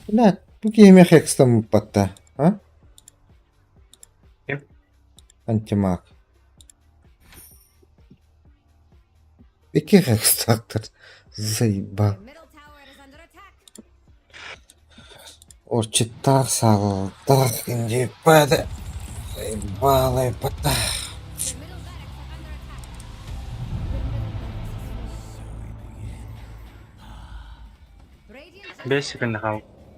Бля, бу киһи хекстаммыппат а? Ким? Антимаг. Икки хекстактар. Заебал. Middle tower is under attack. Орчиттаах саалалаах индииппаата заебалайбата. Your middle barracks are under attack. Your middle barracks is fallen. Radiant Бес секунда хаал. middle barracks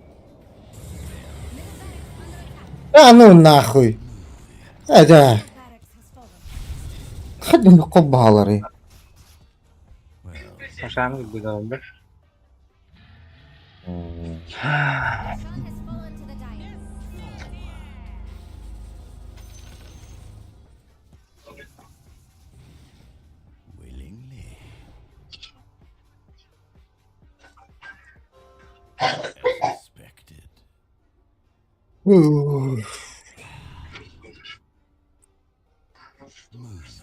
under attack. А ну нахуй! Это Barracks has fallen. хадым баалары. Сашаны быдалды. Roshan has fallen to the dire. Willingly. As expected.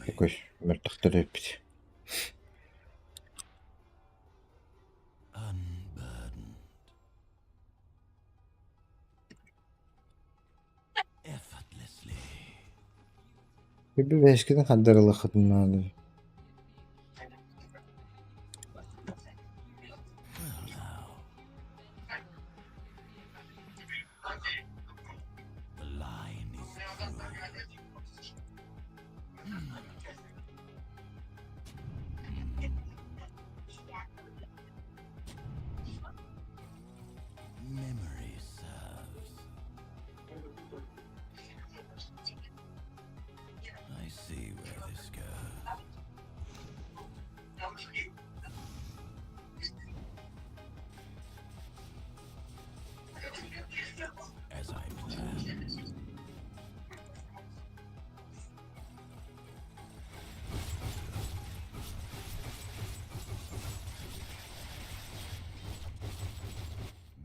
Такой мертвый эпит. Unburdened. Effortlessly. Bir бэшкитин хаддарылахытын Well now. The line is true. Memory serves. I see where this goes. As I planned.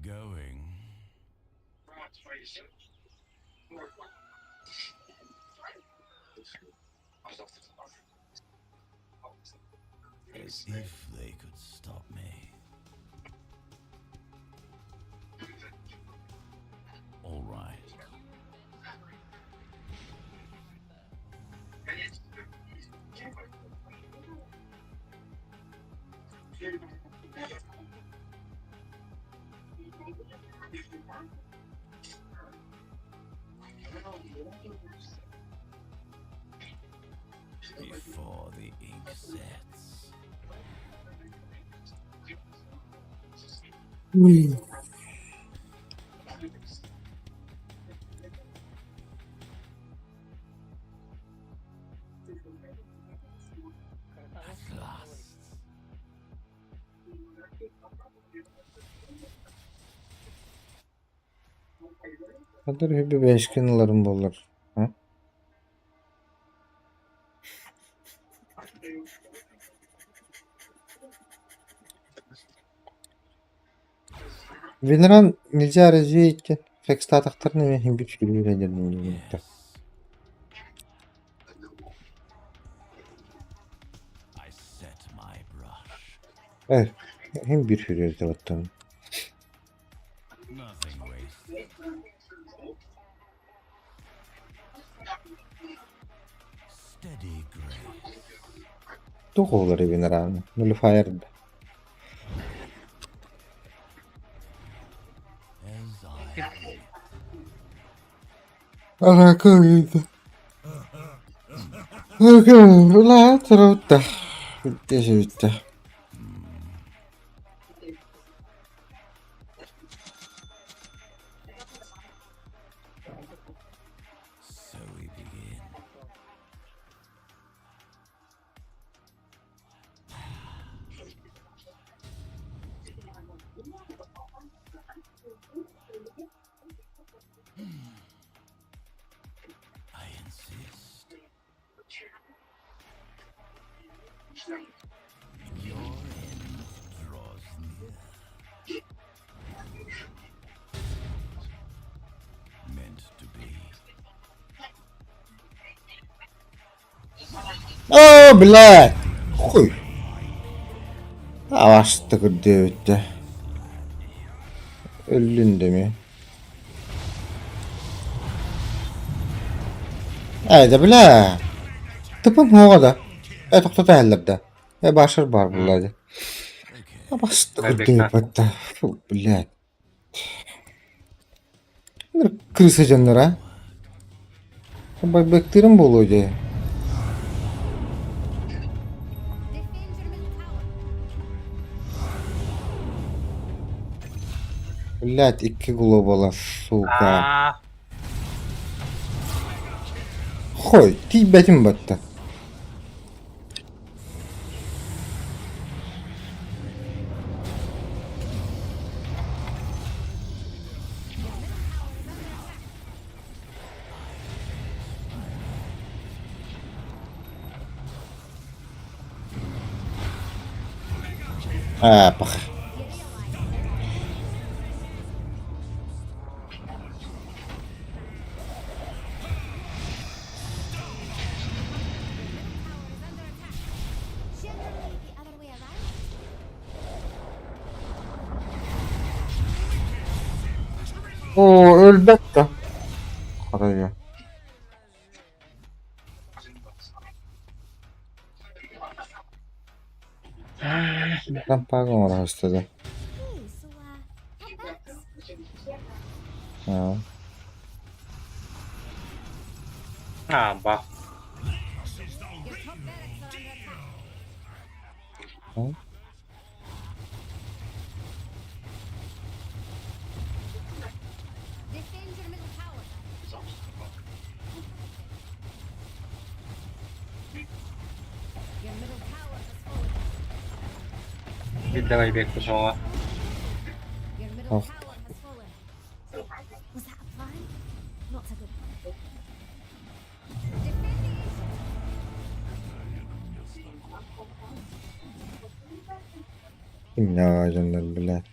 Going. As if they could stop me. All right. Before the ink sets. At last. Хадыр үһү бэшкин ыларым буоллар. А? Винран нельзя развеять фекстатахтарын эмиэ иһин үчүгэй Yes. I set my brush. Э, иһин биир сүрүөрдэ баттан. Nothing wasted. Steady grace. Туох буолар Винран? Нулифайр да. As I weep. Аракы Ла Бүттэ бүттэ. So we begin. I insist. Your end draws near. Meant to be. О, блядь! Хуй. Авашты көрдөөбүттэ. Өллүн деми. Э, да бля. Тыпым хоға да. Э, тоқтата әлләрдә. Э, башыр бар булады. Авашты көрдөөбүттэ. Фу, блядь. Крыса жаннара. Байбектирим болу де. Defend your middle tower. Блядь, икки глобала, сука. Аа. Хой, тиийбэтим батта. Аа, пах. Middle tower is under attack. Generally the other way around. Оо, өлбөт да. Харайа. Лампага оҥоро Hey, so how bucks? Аа. Аа ба. Your top barracks are under attack. Defend your middle tower. Your middle tower has fallen. Бид давай бек кусоға. Your middle Oh. tower has fallen. Was that a plan? Not a good one. Defend the ancient. Кимнээх дьоннор блядь.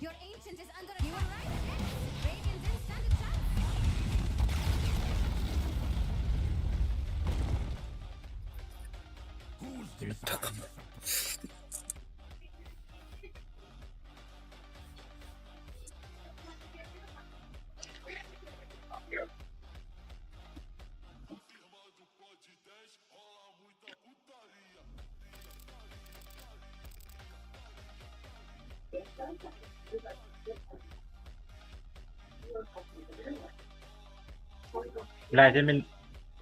Your ancient is under. You were right again. Radiant didn't stand a chance. Блядь, мин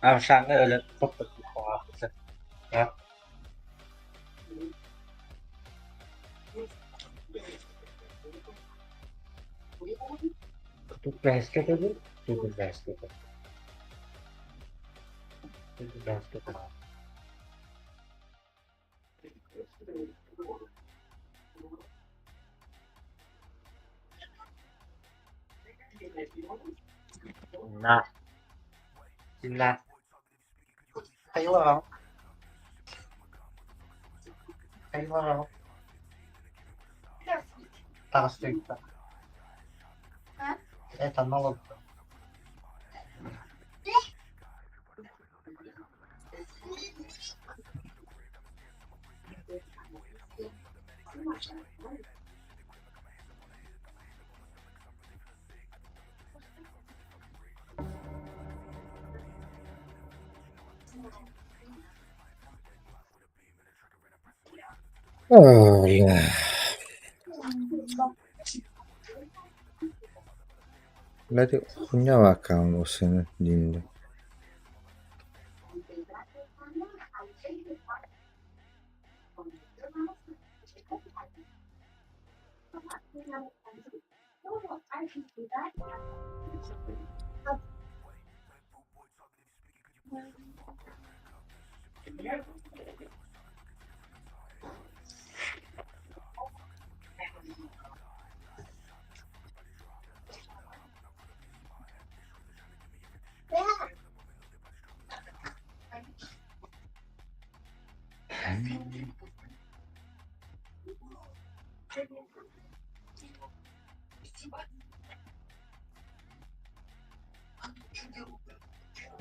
Аршаҥҥа өлөн хоппут. Тут бэһискэ төгүл, тут бэһискэ төгүл, тут бэһискэ төгүл. На, на. Hello. Hello. Таҕыстыйда. Это налог. О, бля. Блядь, хуйня аккаунт сына динде.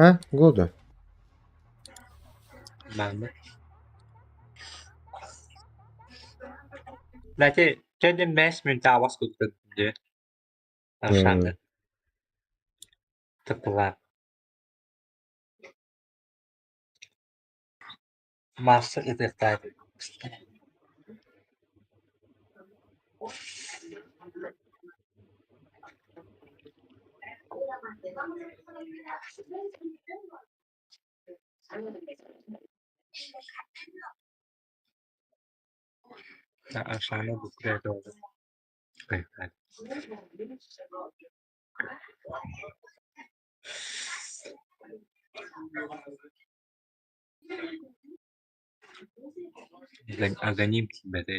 А, года. Манна. Блядь, кэлин бэс мүнтэ абас куттан дии. Аршаҥҥа. Тыппылаах. Мастер ытыахтаах. Аршаҥҥа буккуйа буолла. Аганим тиийбэтэ.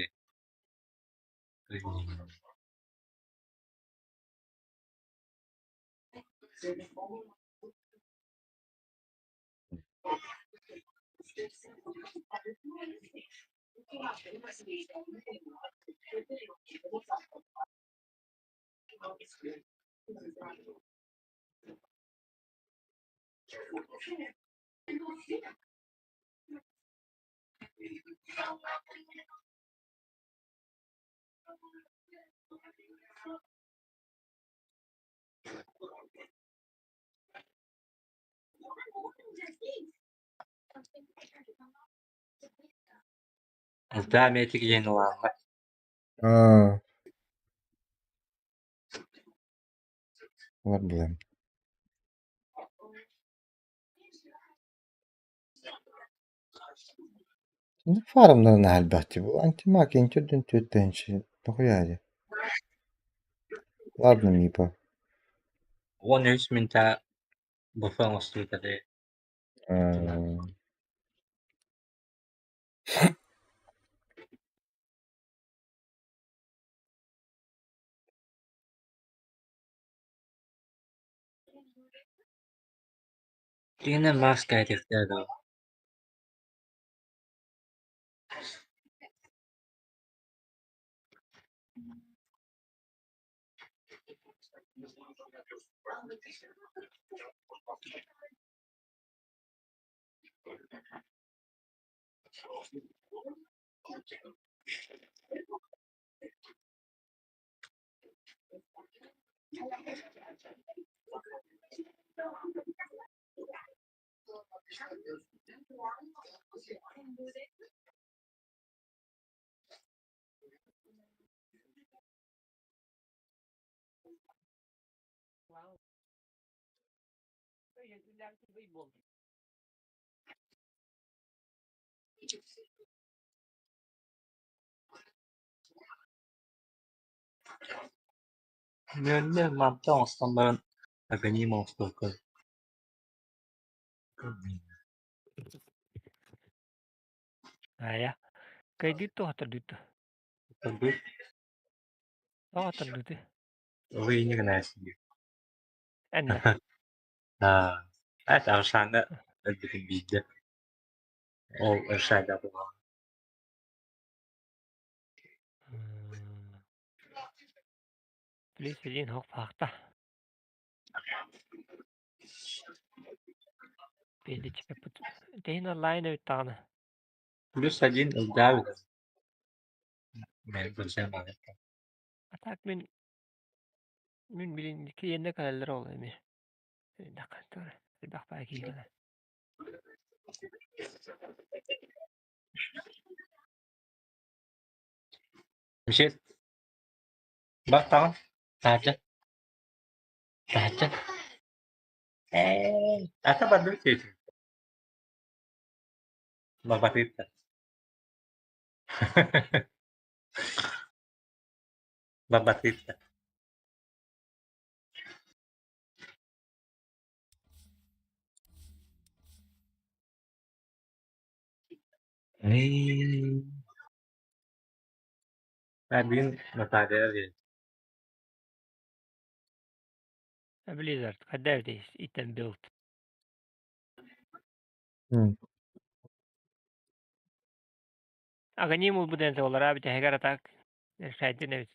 Алтаа метр диэн улаанна. А. Вот, блин. Фармнарын элбэхти бу. Антимаг интүрдүн түөттэнчи. Нахуя. Ладно, Мипа. 13 мүнтэ буфа оҥостубута дии. А. Дьиҥинэн маас кээтиэхтээх доо. Мүөннэ манта оҥостон баран организм оҥостуохха Аайа, кыайдыыр туох тордуйда? Тоҕо тордуйдуй? Эннэ. Аа, Аршаҥҥа өлбүтүн биирдэ. Ол Аршаҥҥа буолан Плюс один хох факта. Тэһин онлайн эбит даҕаны. Плюс один ылдаа А так мин мин билин киэннэ кэлэллэр ол эми. Элбэх баа киһи кэлэр. Мишель, бар таҕын, таһырдьа, таһырдьа. Ээ, ата бардыбыт диэтим. Барбатыытта. Барбатыытта. Ээ, бүгүн Наталья диэн Blizzard хайдах эбитий итэн build. Аганим ылбыт эн олара бүтэһигэр атак шайтын эбит.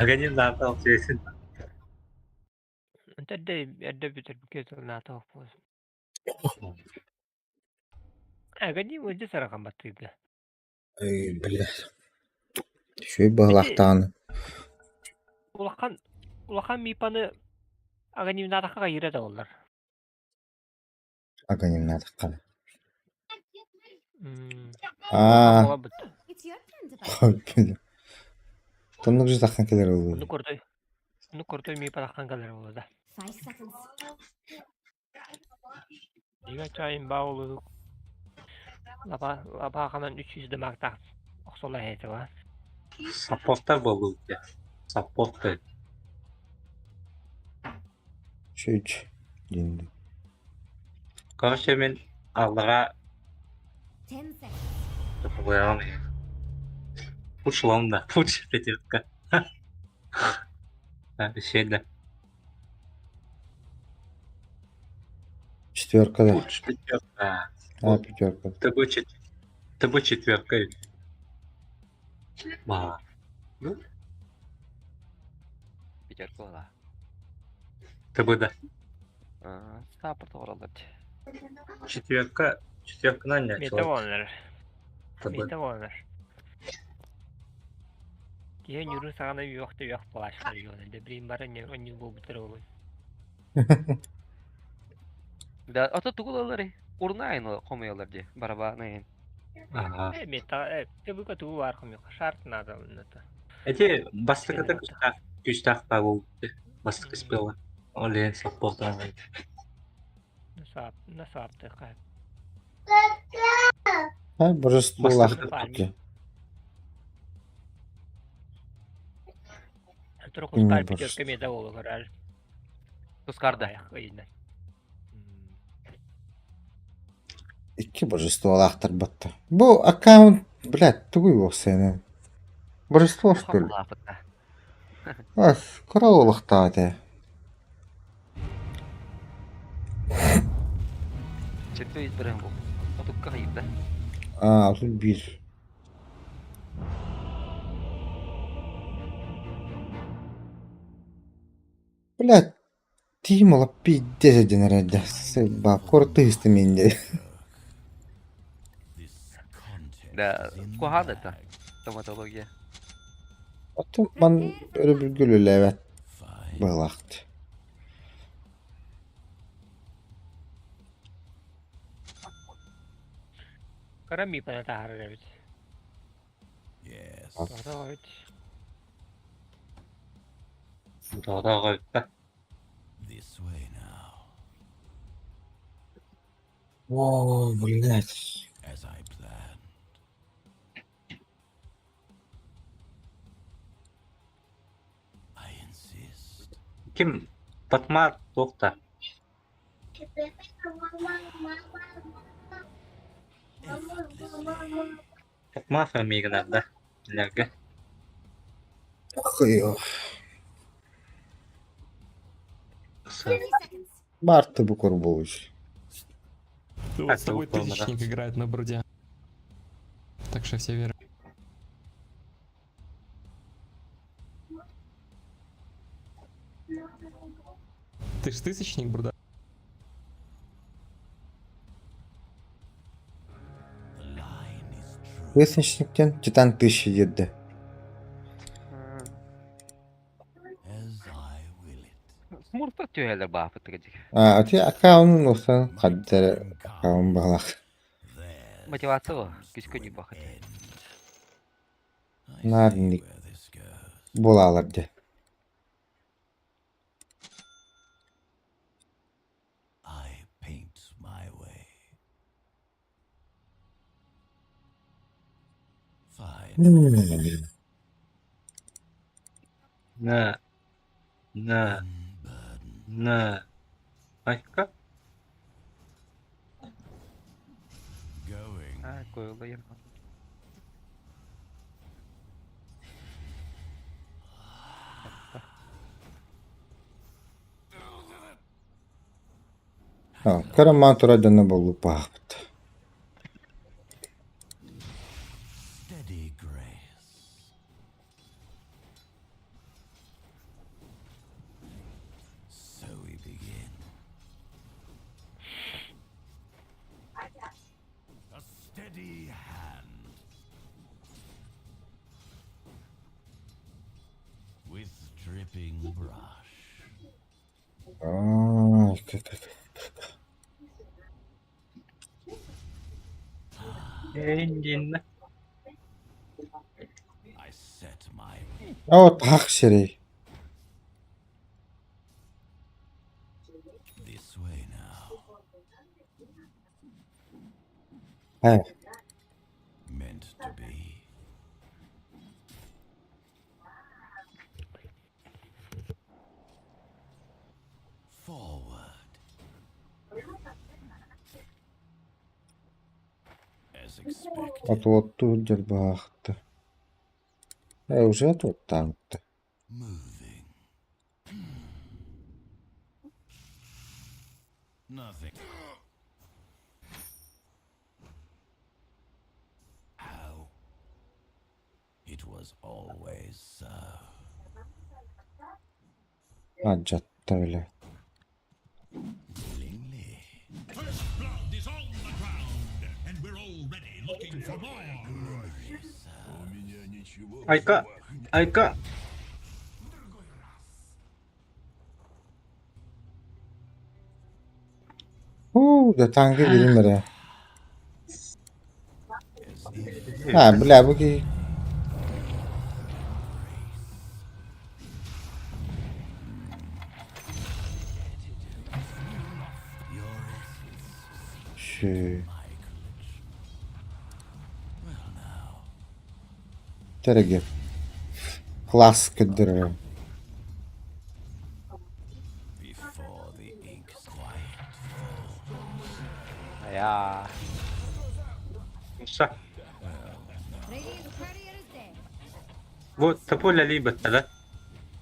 Аганим наата алсыйсын. Эрдэ эрдэ бүтэр бүкет наата охпуос. Аганим ылдьы сарахан баттыырга. Эй, блядь. Үчүгэй быһылаахтаҕына. Улахан улахан мипаны аганимнаатахха хайыра да оллар. Аганимнаатахха. Аа. It's your turn to buy. Тоннук же таххан кэлэр Ону ол. курдуй. Ону курдуй мипа таххан кэлэр буолла да. 5 seconds. Дига чайын баулу лапа лапаханан 300 дамактаах охсола хэтива. Саппорттар буоллубут дии. Саппорт Үчүгэй диэн. Короче, мин аллара 10 seconds. Пучлом да, пуч пятерка. Да. Четверка да. Пуч пятерка. А, пятерка. ТБ четверка. Ба. Ну, Пятерка да. ТБ да. Саппорт оҕороллор дии. Четверка. Четверка на не Мета болар. ТБ. Мета болар. Киһи ньурун саҕана үөх да үөх плашкар юона. Дебрин бары ньурун буолбуттар олун. Да, ото тугу ылаллар урнаайын хомуйаллар дии, барабаанайын. Ага. Э, мета, э, ТБ тугу бар хомуйха. Шарт надо это. Эти бастакыта күстээх күстээх буолбут. Бастакы спела. Ол иһин саппортан. Насап, насап тыха. А, божестволаах. Бастакы. Туркустар пятерка мета болу көрөр. Тускарда. Икки божестволаахтар батта. Бу аккаунт, блядь, тугуй буолсайын. Божество что ли? Улаапытта. Ас, кыра олохтоох этэ. Четверть изберен бу. Отукка хайда. Аа, 31. Блядь, Тимола пиздец один эрэ Бакор тыһысты минде. This contest Да, is in the куһаҕан это. bag. Стоматология. Оттон ман өрөбүлгүл үлэлээбэт Fine. быһылаахт. Кара мипана тахарар эбит. Yes. Тоҕо эбит. Тоҕо This way now. О, блядь. As I planned. I insist. Ким Батмар туох да Effortlessly. Батмар фамилия да Кинилэргэ Ох, 30 seconds. Барты бу курбуус. Ну, вот с тобой Так, да. тысячник играет на бруде. Так что все веры. Ты ж тысячник, Бруда? The line is true. Тысячниктен Титан тысячи диэдэ. As I will it. Смурфа түһэлэр баапыт дик. А, ти аккаунун усан хаддара аккаун балах. Theirs Мотивация во, comes күскө to не an бахат. end. I see Нарник where this goes. булалар де. I paint my way. Fine. На на Unburdened. на Айка Going. А, койулайын. Караман тура дьоно буоллуппаахпыт. Steady grace. So we begin. A steady hand. With dripping brush. Аа, Эндин I set my Оо таах ширээ. this way now. Аа, Meant to be. Forward. As expected. отуоттуу дьарбаахта. Э, уже туттаамта. Moving. Nothing. How? It was always so. Аджатта бile. Willingly. First blood is on the ground, and we're already looking for more. Айка Айка Уу, да танги билмере. А, бля, бу ки Your essence, Ши. my collection. Well now, Тереге. Класс кыдыры. before the ink's quiet Я. Муса Radiant's courier is dead. Вот тополя либо да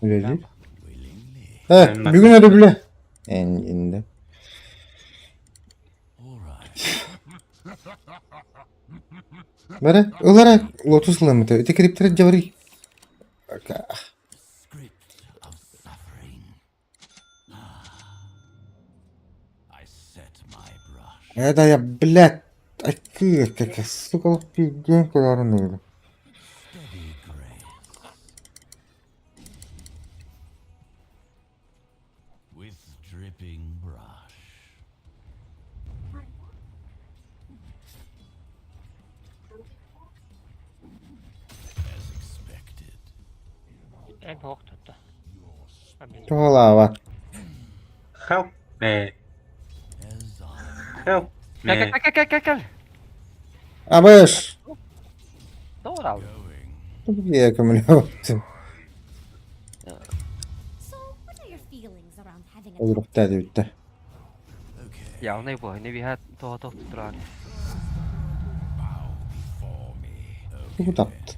Үлели. willingly. Э, бүгүн өрө биле. Эн инде. All right. Бere, ылара лотус ламыта. Ити криптер жабри. Script of suffering. Ah. I set my brush. Это я, блядь, акы, как сука, пиздец, кыларын Steady grace. With dripping brush. As expected. Эн хоох тутта. Туолаават. Help me. Help me. Кэл кэл кэл кэл. Абыш! Doğru Тугие көмөлөбөттүм. So, what are your feelings around having a Өлүрүктээ бүттэ. Явнай бу, не биһат тоҕо туран. Тугу тапты?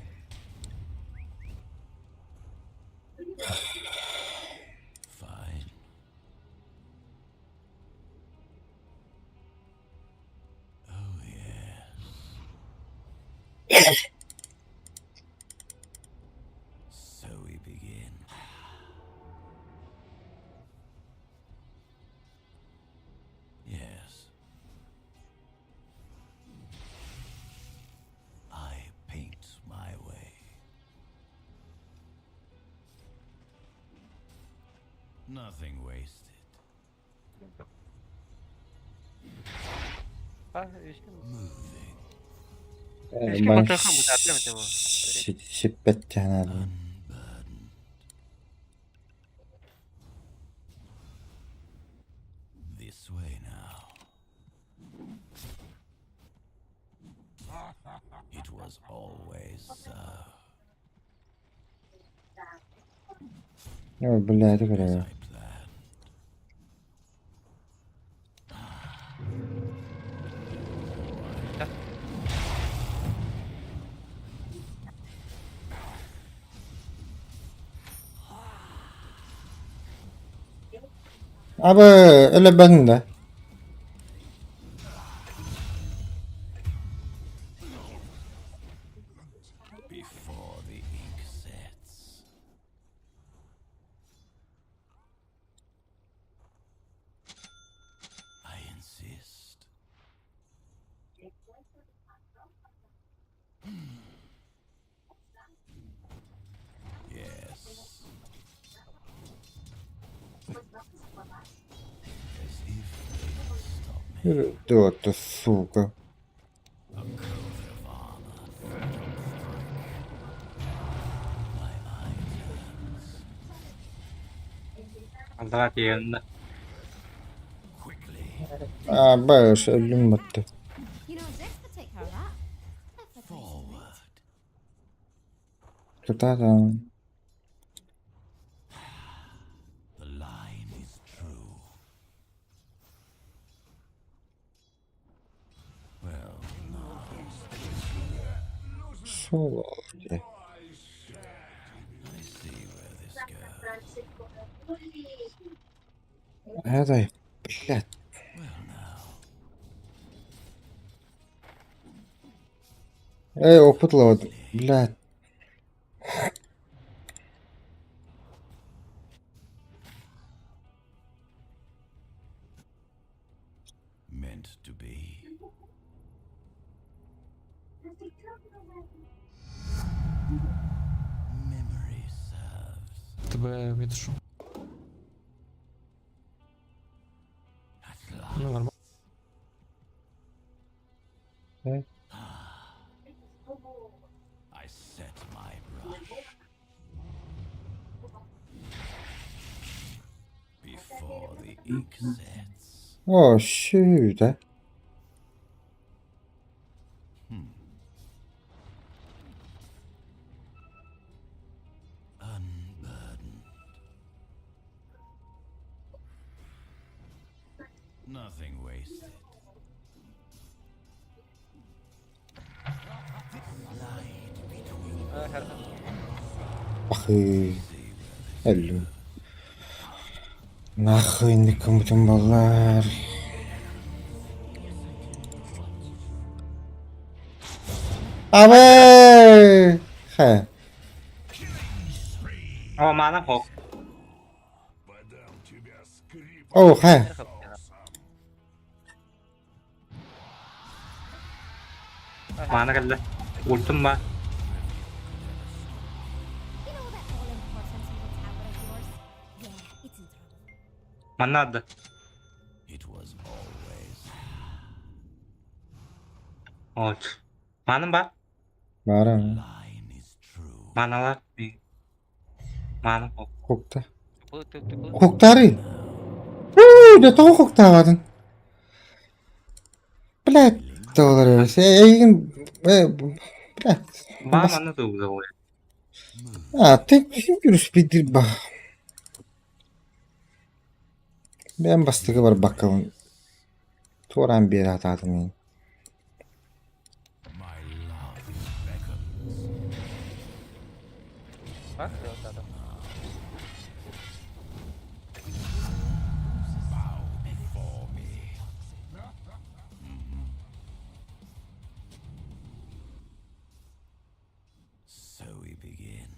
Fine. Oh, yes. So we begin. Yes. I paint my way. Nothing wasted. Moving. Ben Keşke Batuhan bu dertlemedi bu. şippet canarım. Unburdened. This way now. It was always so. Ой, бля, это As көрө. I planned. Abi öyle ben de. Before the ink sets. I insist. Yes. As if they could stop me. Dörtte сука. A coat of armor. My eye turns Аллаға тиэннэ. quickly. Абыш өлүм бутты. You know, Dex could take care of that. If I Forward. Тутадан. The line is true. Well, now Сол. I see where this goes. Эдай, блядь. Well, now, Эй, опыт ловит. Блядь. meant to be. Memory serves. Тебе відшу. At last. Ну, нормально. I set my brush. Before the ink sets. О, сюда. Unburdened. Nothing wasted. Slide between Ахы. Өлүм. Нахуй никому баллар. Абы! Хэ. О, маана хок. Подам тебя скрип. О, хэ. Маана кэллэ. Ультум ба. You know that all important little tower of yours? Yeah, it's in trouble. Манна адда. It was always От. Маанын ба. Бара. line is true. Маналар. Маана хок. Кукта. Куктари. Да тоҕо хоктаабатын? Блядь, доллары. Эйигин, блядь. Баа манна тугу ол. А, ты күрүспүйдир ба. Бэйэм бастакы барбаккабын. Туораан биэрэ сатаатым ин. My love beckons. А? Да, да. Bow before me. So we begin.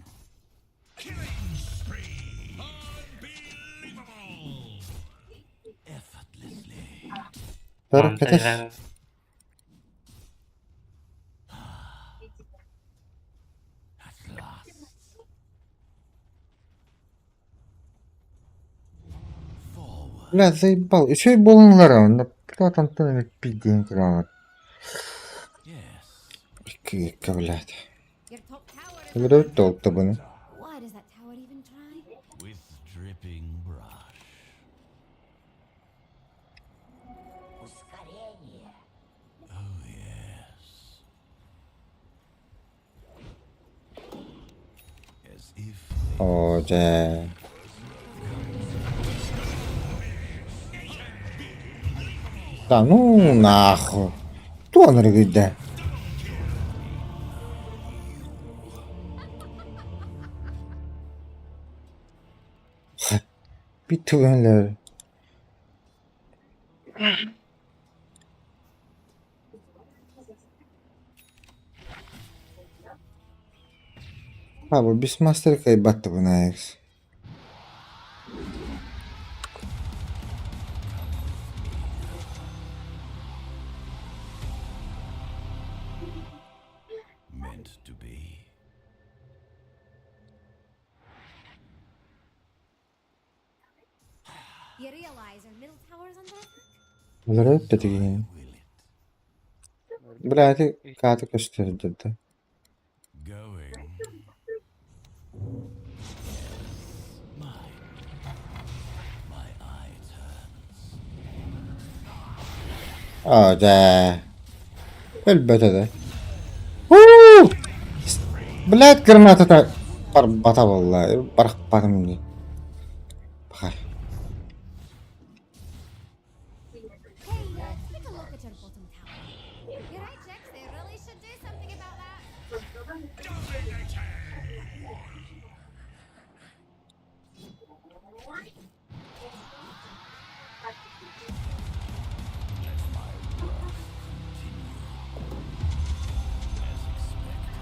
Killing spree. Unbelievable. Effortlessly. Тар кэтэс. At last. Forward. Бля, заебал. Үчүгэй буолан ылар Бля, антон эми пизден кыраҕат. Yes. Икки блядь. Your top tower is Өлөрөбүт да оттабыны. Why does that tower even try? With dripping brush. Oh yes. As if they Оо дьэ. Да ну нахуй. Туох ырыгыйда? Битүгэнлэр. Ha bu Beastmaster кайбатты бу Найкс. meant to be. You realize our middle tower is under attack? Өлөрөбүт да тигин. Will it? Бля, ити кааты көстөрдө. Going. Yes, mine. My eye turns. Оо дьэ. Өлбөтө да. Уу! Блядь, гранатата барбата буолла. Барахпатым дии. Бахар. Hey, take a look at your bottom tower. You're right, Jax. They really should do something about that. Let my work continue. As expected.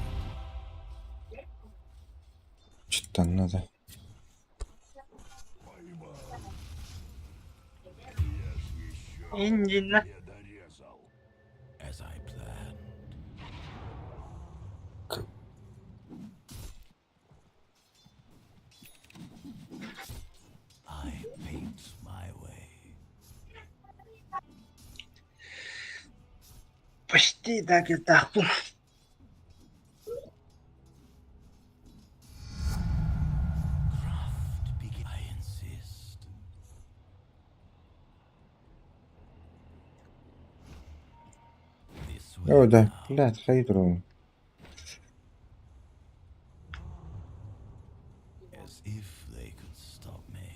Чыттанна да. Инжинна. As I planned. I paint my way. Почти да китахпун. Craft begin. I insist. This way Оо да. now. Блядь, хайдрон. As if they could stop me.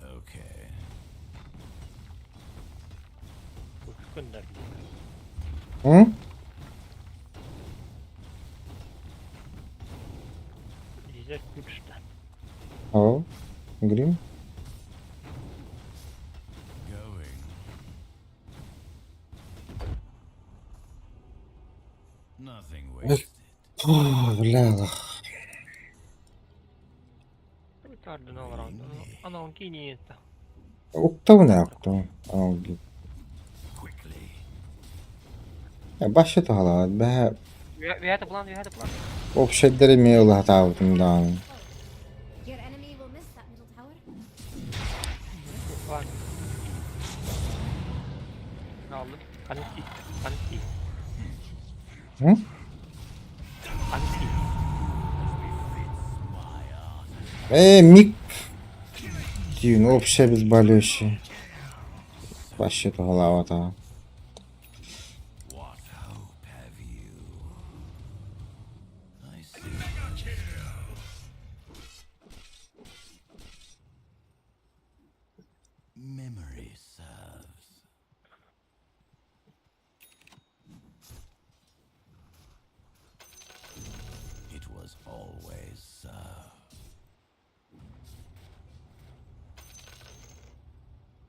Okay. Күндер. Hı? Дизель күчтә. Оо. Грим. Going. Nothing wasted. О, бля, лох. Кардинал раунд. Ана он кинет. Уктабын октабын. Aa, Quickly. Ya başlat hala. Бэһэ We had a plan, we had a plan. общайдары эмиэ ылаһатаабытым даҕаны. Your enemy will miss that middle tower. План. Aldım. Анти. Анти. Hı? Анти. Fits my art. Э, миг. Дин, вообще обезболивающее. Вообще голова-то. What hope have you? I see. Memory serves. It was always so.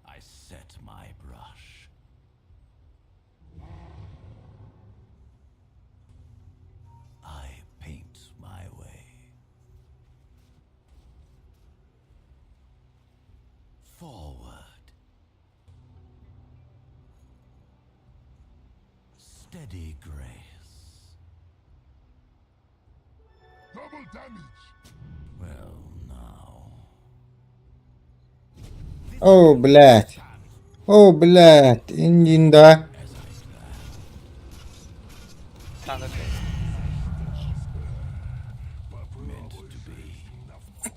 I set my brush. I paint my way. Forward. Steady grace. Double damage. Well, now. О, блядь. О, блядь. Индин, да. Станок. Meant to be.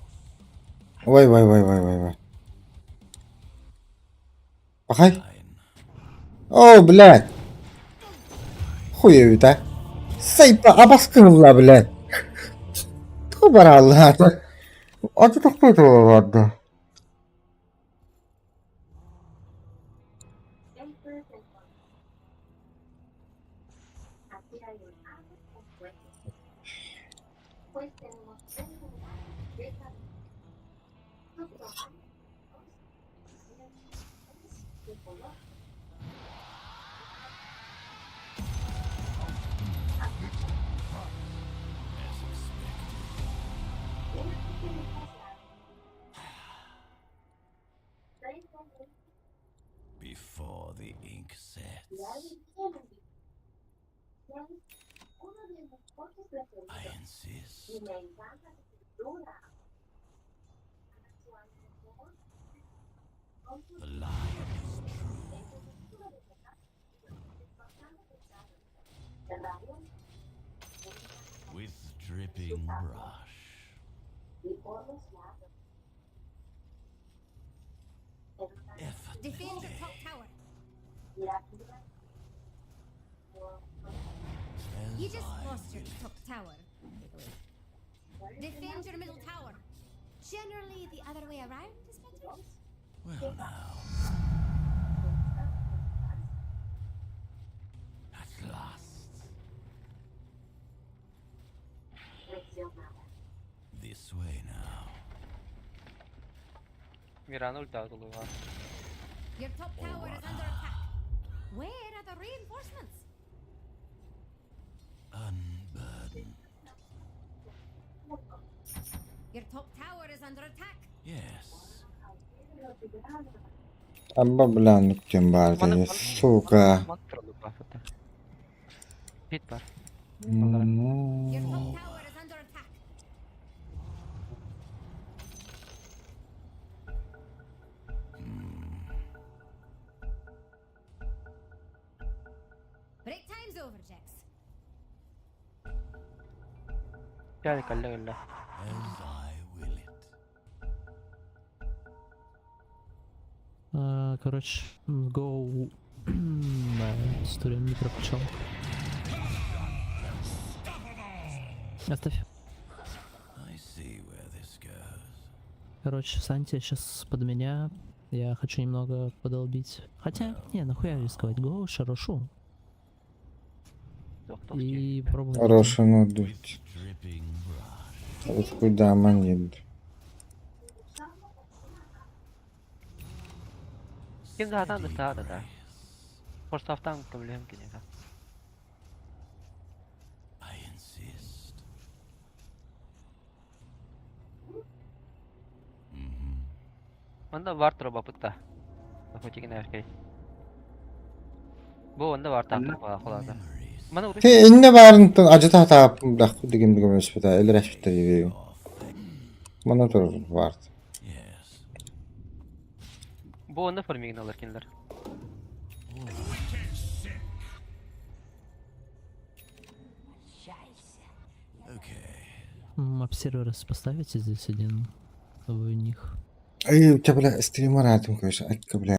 Ой, ой, ой, ой, ой, ой. Пахай. Mine. О, блядь. Хуевит, а. Сайпа, абаскырла, блядь. Тубаралла. Аты такой ладно. As expected. Before the ink sets. I insist. The line is true. With dripping brush. Defend Effortlessly. your top tower. As You just I lost your will it. top tower, by the way. Defend your middle tower. Generally, the other way around is better. Well, now. At last. This way now. Мирана ульта тулуга. Your top tower is under attack. Where are the reinforcements? Unburdened. Your top tower is under attack. Yes. Абба, бля, ну тем бар, сука. Хит бар. Your top tower is under attack. Break time's over, Jax. Gel kalle kalle. As I will it. А, Короче, go. Да, историю не прокачал. Оставь. I see where this goes. Короче, Санти сейчас под меня. Я хочу немного подолбить. Хотя, не, нахуя рисковать. Го, шарошу. И пробовать. Хороший ну With дуть. dripping brush. Вот куда манит. Ким да Steady да да да. grace. Форстафтан проблем кинега. I insist. Mm-hmm. Манда бар тура бапытта. Хотигин эркей. Бу онда бар Анна? тактыр холада. Memories Мана уры Те инне барын ажыта та бля деген деген өспөтө элер ашпыта дебей. Мана тур бар. Yes. Бу онда формигин алар кинилер. Okay. Обсервер поставите здесь один. В них. Эй, у тебя, бля, стример атом, конечно, айка, бля.